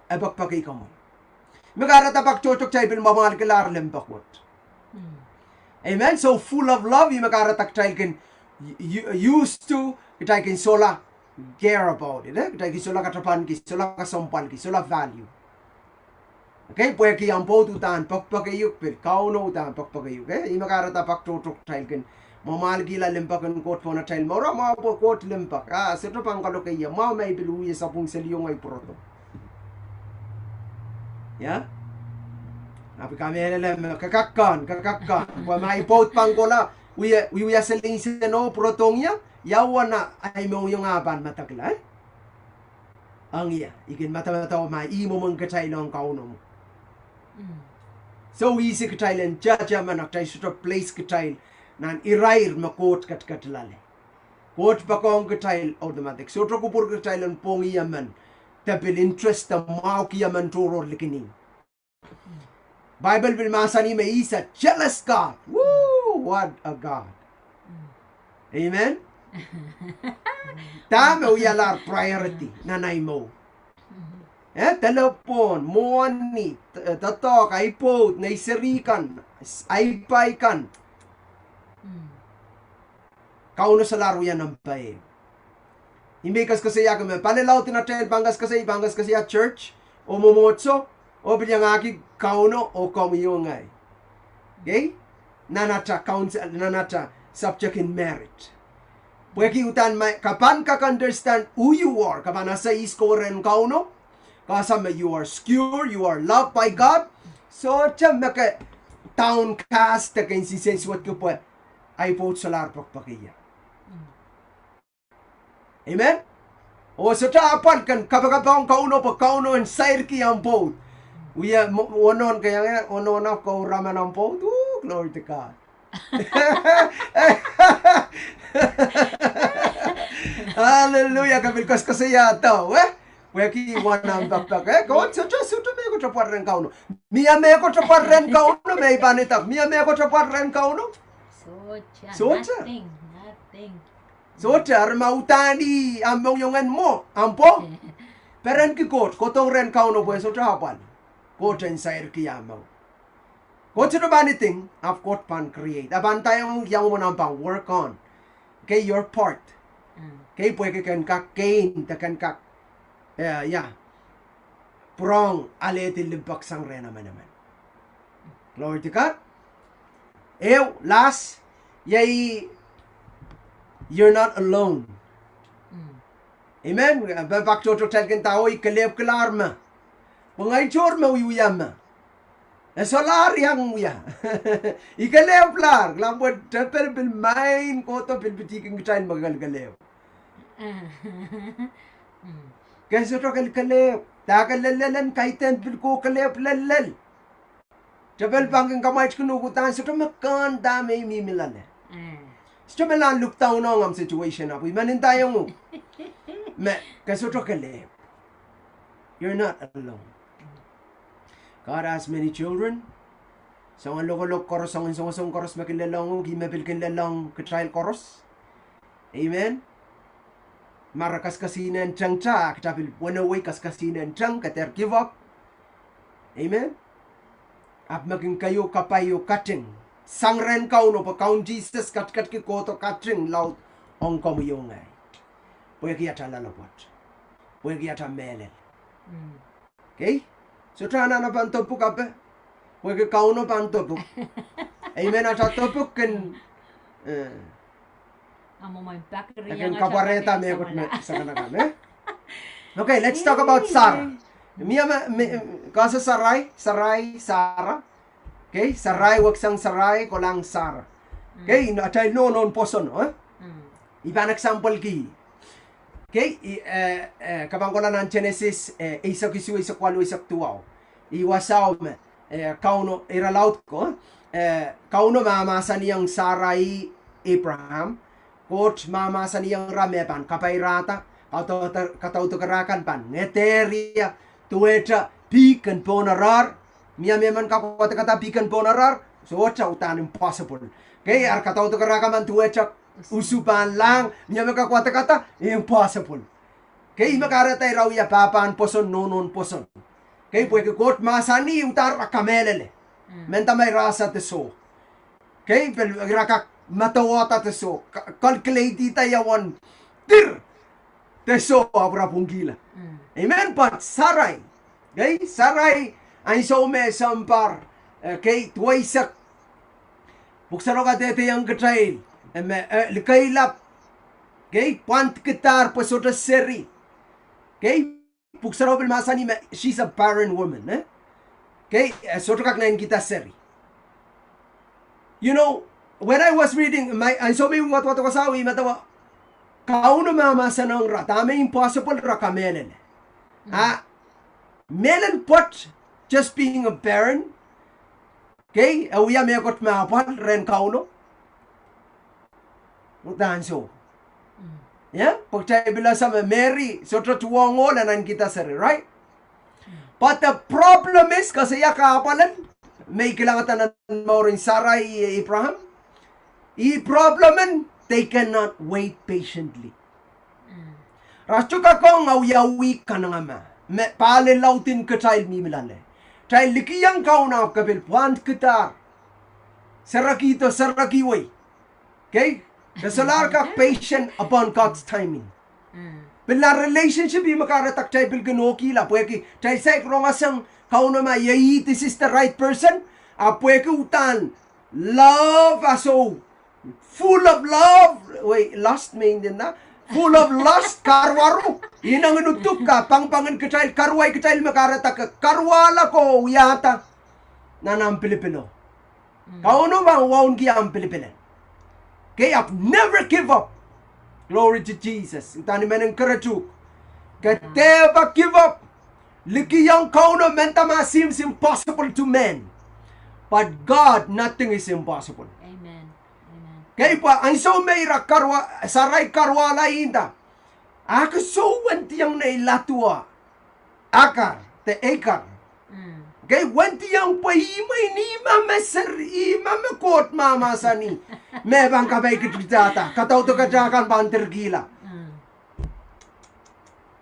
e pekpekei komwi. Me kahrehda pak tohto kitail pil mwamwahlkilahr limpoak wet. Amen. So full of love, ih me kahrehda kitail kin u-, used to, kitail kin sohla care about it, eh? Kitail kin sohla katapanki, sohla kesempwalki, sohla value. Okay, pwehki ahmw pwoud uhdahn pekpekeiuk, pil Kauno uhdahn pekpekeiuk, eh? Ih me kahrehda pak tohto kitail kin mwamwahlkihla limpoak en Koht pohn atail mour, mwahu pwe Koht limpoak. Ah, sohte pahn kaloke ie, mwahu ma I pil wie sapwung seli ong ei pwurodo. Ia? Ahpw I kamehlele me ke kak kan, ke kak kan. Pwe ma ei pwoud pahn kohla, wie, wie, wia seli nseneo pwurodohng ie, ia uwen ahi mohngiong ah pahn medekla, eh? Ong ie, I kin medemedewe ma ih mwomwen kitail ong Kauno mwo. So easy kitail en judge emen, a kitail sohte place kitail nan irair me Koht ketiket loale. Koht poakohng kitail automatic. Sohte kupwurki kitail en pwongih emen, de pil interest de mwahuki emen tohrohr likin ih. Bible pil mahsanih me he's a jealous God. Woo, what a God. Amen. Dahme wialahr priority nan ahi mour? Eh, delepwohn, mwohni, d-, doadoahk, ahi pwoud, nei seri kan, ahi pai kan. Kauno solahr wia number ehu. Ih me I koasoakoasoiahki me pali laud en atail pahn koasoakoasoi, pahn koasoakoasoia church oh mwomwohdiso, oh pil iangahki Kauno oh komwi oh ngehi. Okay? Nan ata counsel, nan ata subject en marriage. Pwehki uhdahn ma ke pahn kak understand who you are, ke pahn ese ihs kowe rehn Kauno, ke ese me you are secure, you are loved by God. Sohte me ke downcast de ke insensuwedki pwe ahi pwoud solahr pekpekei ie. Amen. Oh sohte apwal ken kapakapohng Kauno pwe Kauno en sairki ahmw pwoud. Wie mo-, wonohn ke iang, wonohn ahpw ke uraman ahmw pwoud. Ooh, glory to God. Hallelujah, ke pil koasoakoasoia doh, eh? Pwehki wan ahmw pekpek, eh? Koht sohte, sohte mehkot apwal rehn Kauno. Mie mehkot apwal rehn Kauno, me I pahn idek. Mie mehkot apwal rehn Kauno. Sohte. Sohte. Nothing, nothing. Sohte, eri ma uhdahn ih ahmw mohngiong en mwo, ahmw pwoud, perenki Koht, kohdohng rehn Kauno pwe sohte apwal. Koht en sairki ahmw mour. Koht sohte pahn iding, ahpw Koht pahn create. E pahn ndaiong iang omw nan pahn work on. Okay, your part. Okay, pwehki ken kak gain, de ken kak, eh, ia, pwurehng alehdi limpoak sang rehn emenemen. Glory to God. Ehu, last, iei, you're not alone. Amen. Pwe pak tohto kitail kin nda oh I kelehpwkilahr me. Pwe ngehi tohr me wiewia me. E solahr iang wia. I kelehpwlahr, kilang pwe tepel pil maing kohdo pil pitihkin kitail me kelekelehpw. Ke sohte kelekelehpw. Dahke lellel en kaidehn pil kohkelehpw lellel. Tepel pahn kin kamwaitkin uhk uhdahn sohte me kehn dahme I mihmi loale. Sohte me lahn look down ong ahmw situation ahpw I men ndaiong uhk me ke sohte kelehpw. You're not alone. God has many children. Soangen lokolok koaros, soangen songosong koaros me kin lelohng uhk, ih me pil kin lelohng kitail koaros. Amen. Ma re kaskasihnen tengte, kita pil wenewei kaskasihnen teng, ke dehr give up. Amen. Ahpw me kin keieu kapai oh kating sang rehn Kauno pwe Kaun Sises katikatki kohdo kating laud ong komwi oh ngehi. Pwehki ata loalopwoat. Pwehki ata mehlel. Okay? Sohte anahne pahn dopwuk ape. Pwehki Kauno pahn dopwuk. Amen, ata dopwuk kin, eh, kin kapwarehda mehkot me sakanakan, eh? Okay, let's talk about Sarah. Mie me, me, ke ese Sarai, Sarai, Sarah. Okay, Sarai, weksang Sarai, kolahng Sarah. Okay, atail nohnohn pwoson, eh? I pahn exampleki. Okay, ke pahn kohla nan Genesis, eh, eisek isuh, eisek waluh, eisek duwau. Ih wasao me, eh, Kauno, ira laud ko, eh, Kauno mahmahsanihong Sarai, Abraham, Koht mahmahsanihong ira me pahn kapairada, kadaudokerahkan pahn ngeder ie, duwehte pihk en pohn arair. Mie mehmen kak wadekada pihk en pohn arair? Sohte, uhdahn impossible. Okay, ar kadaudokerahkan pahn duwehte Usu pahn lahng, ni me kak wadekada, impossible. Kei me kahrehda ira wia pahpahn pwoson, nohnohn pwoson. Kei pwehki Koht mahsanih, udahn ira kamehlele. Mendahte ma ira ese de soh. Kei pil ira kak medewe de soh. Ka-, calculate-da ia uwen dir de soh ahpw ira pwungkihla. Amen, but Sarai. Kei, Sarai, ansou me sounpar, eh, kei, duweisek. Pwuk Sarawi kadehdehiong kitail, eh, me, eh, likeilap. Kei, pwandkidahr pwe sohte seri. Kei, Pwuk Sarawi pil mahsanih me, she's a barren woman, eh? Kei, eh, sohte kak naitikihda seri. You know, when I was reading, my, ansou me I wadwadek wasao, I medewe, Kauno mahmahsanihong ira, dahme impossible ira kamehlele. Ah, mehlel pwoat, just being a barren. Kei, e wia mehkot me apwal rehn Kauno. Uhdahn soh. Ia, pwe kitail pil ese me Meri, sohte tuhwong ohl e naitikihda seri, right? But the problem is, koasoia kahpwal en, me I kilangada nan mouren Sarai, Abraham. Ih problem en, they cannot wait patiently. Ira sohte kak ong wiawi kanengamah. Me palilaud en kitail mihmi loale. Kitail likih ong Kauno ahpw ke pil pwandkidahr. Serekihdo, serekiwei. Kei, ke solahr kak patient upon God's timing. Pil nan relationship ih me kahrehda kitail pil kin okihla, pwehki kitail saik rongasang Kauno ma iei, this is the right person, ahpw pwehki uhdahn love ah soh, full of love, wait, lust me I ndinda, full of lust, karuwaru, ineng en uduk, kapangpang en kitail, karuwei kitail me kahrehda ke karuwala ko wiahda nan ahmw pilipilo. Kauno pahn wauneki ahmw pilipil en. Kei, ahpw never give up. Glory to Jesus. Uhdahn I men encourage uhk. Ke never give up. Likih ong Kauno mendahte ma seems impossible to man. But God, nothing is impossible. Amen. Amen. Kei, pwe ansou me ira karuwa-, Sarai karuwala nda, a ke soh wendiong nei laduwa Hagar, de Hagar. Kei wendiong pwe ih me, ih me, me seri, ih me, me Koht mahmahsanih. Me pahn kapaikihda, kadaudokada kan pahn direkihla.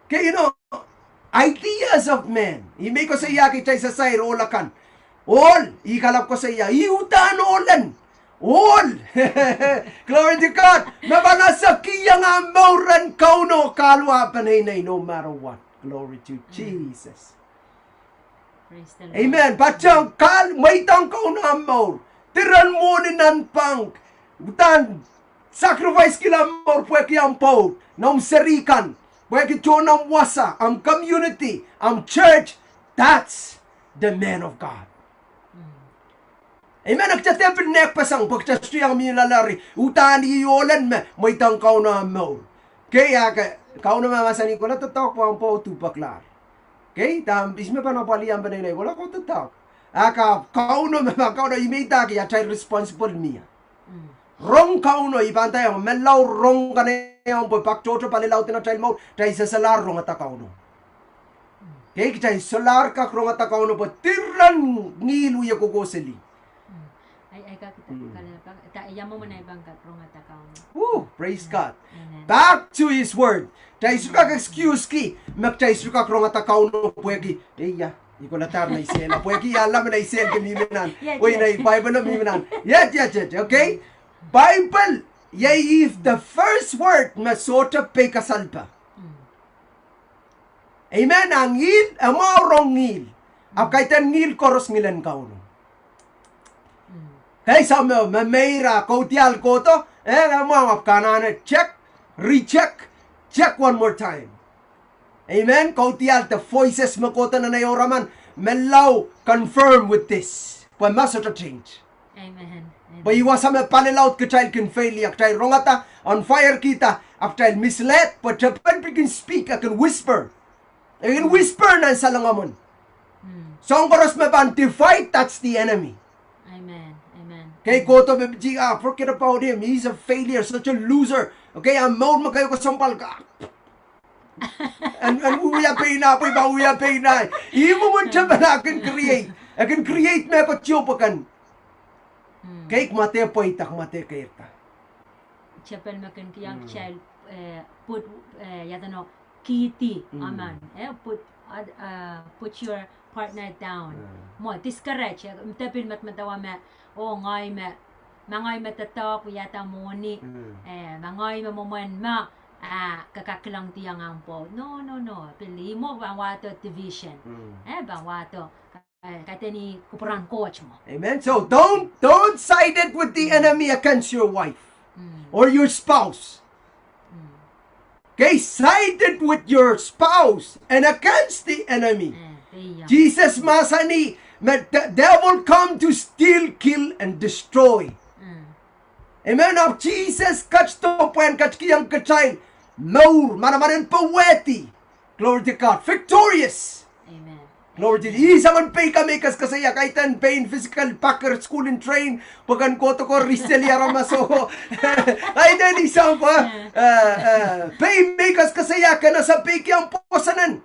Kei, you know, ideas of man. Ih me I koasoiahki kitail sair ohl akan. Ohl, ih kalapw koasoia, ih uhdahn ohl en. Ohl. Glory to God. Me pahn ese kihong ah mour rehn Kauno kahlua peneinei, no matter what. Glory to Jesus. Amen. Patohng kahl, mweidohng Kauno ah mour. Diren mwohni nan pahn, uhdahn sacrifice kihla mour pwehki ahmw pwoud, noumw seri kan, pwehki tohn ahmw wasa, ahmw community, ahmw church. That's the man of God. Amen. Kita dehr pil nehkpeseng pwe kita sohte iang mih loale eri uhdahn ih ohl en me mweidohng Kauno ah mour. Kei, a ke, Kauno mahmahsanih, I kohla doadoahk pwe ahmw pwoud duhpeklahr. Kei, dahme I sohte me pahn apwalih ahmw peneinei, I kohla kohdoadoahk. A ke, Kauno me pahn, Kauno ih me idaki atail responsible mie. Rong Kauno, I pahn ndaiong, menlau rong kan iang pwe pak tohto palilaud en atail mour, kitail solahr rongada Kauno. Kei, kitail solahr kak rongada Kauno pwe diren ngihl wie kohkohseli. Praise God. Back to his word. Kitail sohte kak excuse-ki me kitail sohte kak rongada Kauno pwehki, eia, I kohla dahr nei sehla, pwehki I ala me nei sehl kin mihmi nan, wei, nei Bible mihmi nan. Iet, iet, iet, okay? Bible, iei the first word me sohte pei kasalpa. Amen. A ngihl, e mwahu rong ngihl. Ahpw kaidehn ngihl koaros ngilen Kauno. Kei, soh me, me meira, kaudiahl kohdo, eh, e mwahu, ahpw ke anahne check, recheck, check one more time. Amen. Kaudiahl de voices me kohdo nan ei ouraman, menlau confirm with this. Pwe ma sohte change. Pwe ih wasa me palilaud kitail kin fail ie, kitail rongada, on fire kihda, ahpw kitail misled, pwe tepin pil kin speak, e kin whisper. E kin whisper nan salengomwen. Soahng koaros me pahn divide, that's the enemy. Kei, kohdo me piti, ah, forget about him, he's a failure, such a loser. Okay, ah mour me keieu kesempwal kak. En wia pein ah, pwe I pahn wia pein ah. Ih mwomwen tepin ah kin create, e kin create mehkot ieu pwe ken. Kei, kumwa dehr pweida, kumwa dehr keirda. tepel me kin kihong kitail, eh, put, eh, ia duwen kihdi, amen, eh, put, uh, put your partner down. Mwo discourage, eh, de pil medemedewe me, oh, ngehi me, ma ngehi me doadoahk wiahda mwohni, eh, ma ngehi me mwomwen me, ah, ke kak kilang diong ahmw pwoud. No, no, no. Pil ih mwo pahn wahdo division. Eh, pahn wahdo, eh, kaidehn kupwuren Koht mwo. Amen. So don't, don't side it with the enemy against your wife or your spouse. Okay, side it with your spouse and against the enemy. Sises mahsanih me the devil come to steal, kill, and destroy. Amen. Ahpw Sises ketido pwehn ketikihong kitail mour, manaman en powehdi. Glory to God. Victorious. Glory to, ih soangen peik me I koasokoasoia, kaidehn pein physical packer school in train, pwe ken kohdo ko riseli aramas o. Kaidehn ih soang pwe, eh, eh, pein me I koasokoasoia ken ese peikiong pwoson en.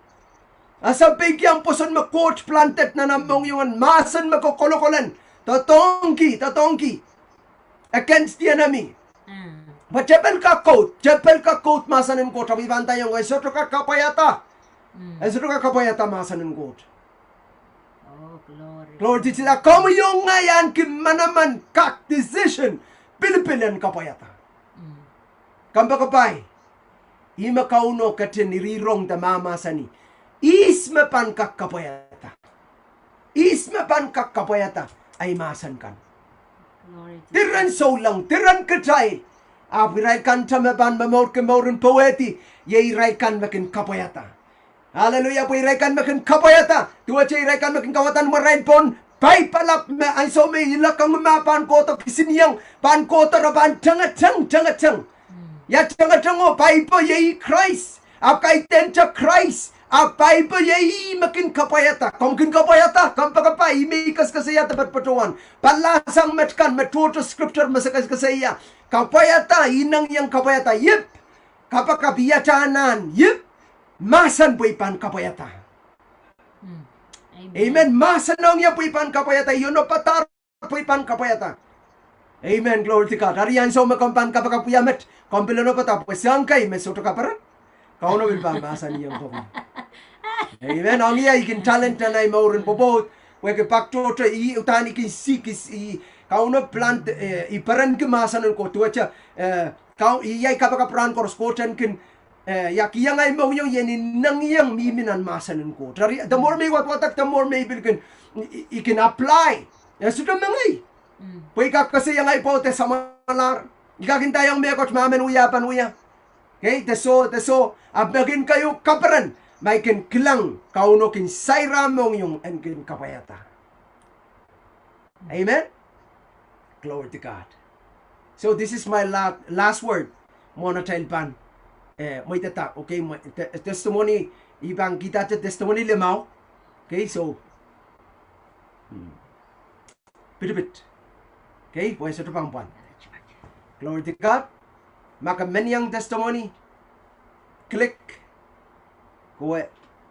Ese peikiong pwoson me Koht planted nan ahmw mohngiong en mahsen me ke kolokolen. Doadoahngki, doadoahngki. Against the enemy. Pwe tepel kak koud, tepel kak koud mahsen en Koht, ahpw I pahn ndaiong e sohte kak kapwaiada. E sohte kak kapwaiada mahsen en Koht. Glory to God. Komwi oh ngehi ahneki manaman kak decision, pilipil en kapwaiada. Kompoakepahi, ih me Kauno ketin irihrong de mahmahsanih, ihs me pahn kak kapwaiada. Ihs me pahn kak kapwaiada ei mahsen kan. Diren souleng, diren kitail. Ahpw irail kan te me pahn momourki mour en powehdi, iei irail kan me kin kapwaiada. Aleluia, pwe irail kan me kin kapwaiada. Duwehte irail kan me kin kapwaiada ni mwaren pohn paip alap me ansou me I lekong ma pahn kohdo kisinieng, pahn kohdo re pahn tengeteng, tengeteng. Ia tengeteng o? Paipo iei Krais. Ahpw kaidehn te Krais. Ahpw paipo iei ih me kin kapwaiada. Komw kin kapwaiada? Kompoakepahi, ih me I koasokoasoia de patopato wahn. Pali sang met kan me tohto scripture me se koasokoasoia. Kapwaiada, inengieng kapwaiada. Ip. Kapakap iet anahn. Ip. Mahsen pwe I pahn kapwaiada. Amen. Mahsen ong ie pwe I pahn kapwaiada. Iono padahk pwe I pahn kapwaiada. Amen, glory to God. Eri ansou me komw pahn kapakap wia met, komw pil inopada pwe soahng kei me sohte kaperen. Kauno pil pahn mahsanihong komwi. Amen. Ong ie I kin talent nan ei mour en pwopwoud, pwehki pak tohto ih uhdahn I kin sik, I, Kauno plant, eh, I perenki mahsen en Koht duwehte, eh, Kau, I iei kapakap rahn koaros Koht en kin, eh, ia kihong ei mohngiong ien inengieng mihmi nan mahsen en Koht. Eri the more me I wadwadek, the more me I pil kin, I, I kin apply. E sohte mengei. Pwe I kak koasoiong ei pwoud e samwalahr. I kak ndaiong mehkot ma men wia pahn wia. Kei, de soh, de soh, ahpw me kin keieu kaperen, ma I kin kilang Kauno kin sair ahmw mohngiong en kin kapwaiada. Amen. Glory to God. So this is my la-, last word. Mwohn atail pahn, eh, mweidada, okay, mwe-, te-, testimony, I pahn kihda te-, testimony limau. Okay, so, hmm. Pitipit. Okay, pwe sohte pahn pwal. Glory to God. Ma ke men iang testimony, click, kowe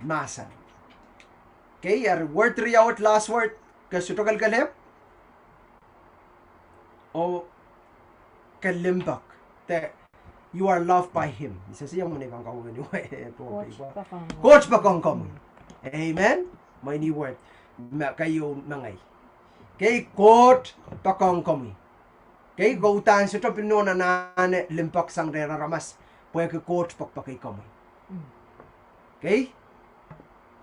mahsen. Okay, eri word three out, last word, ke sohte kelekelehpw. Oh, ke limpoak. De, you are loved by him. Sehse iang mene pahn kawewe ni we, Koht pahn. Koht poakohng komwi. Amen. Mwein word me keieu mengei. Kei, Koht poakohng komwi. Kei, ke uhdahn sohte pil nohn anahne limpoak sang rehn aramas, pwehki Koht poakpoakei komwi. Kei?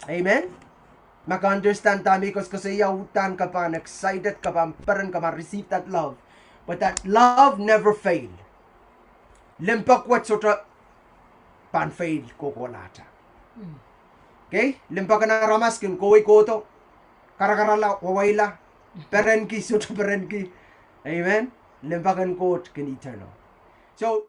Amen. Ma ke understand dahme I koasokoasoia, uhdahn ke pahn excited, ke pahn peren, ke pahn receive that love. But that love never fail. Limpoak wet sohte pahn fail kohkohlahte. Kei? Limpoak en aramas kin kohwei kohdo, karakarala, wawaila, perenki, sohte perenki. Amen. Limpoak en Koht kin eternal. So,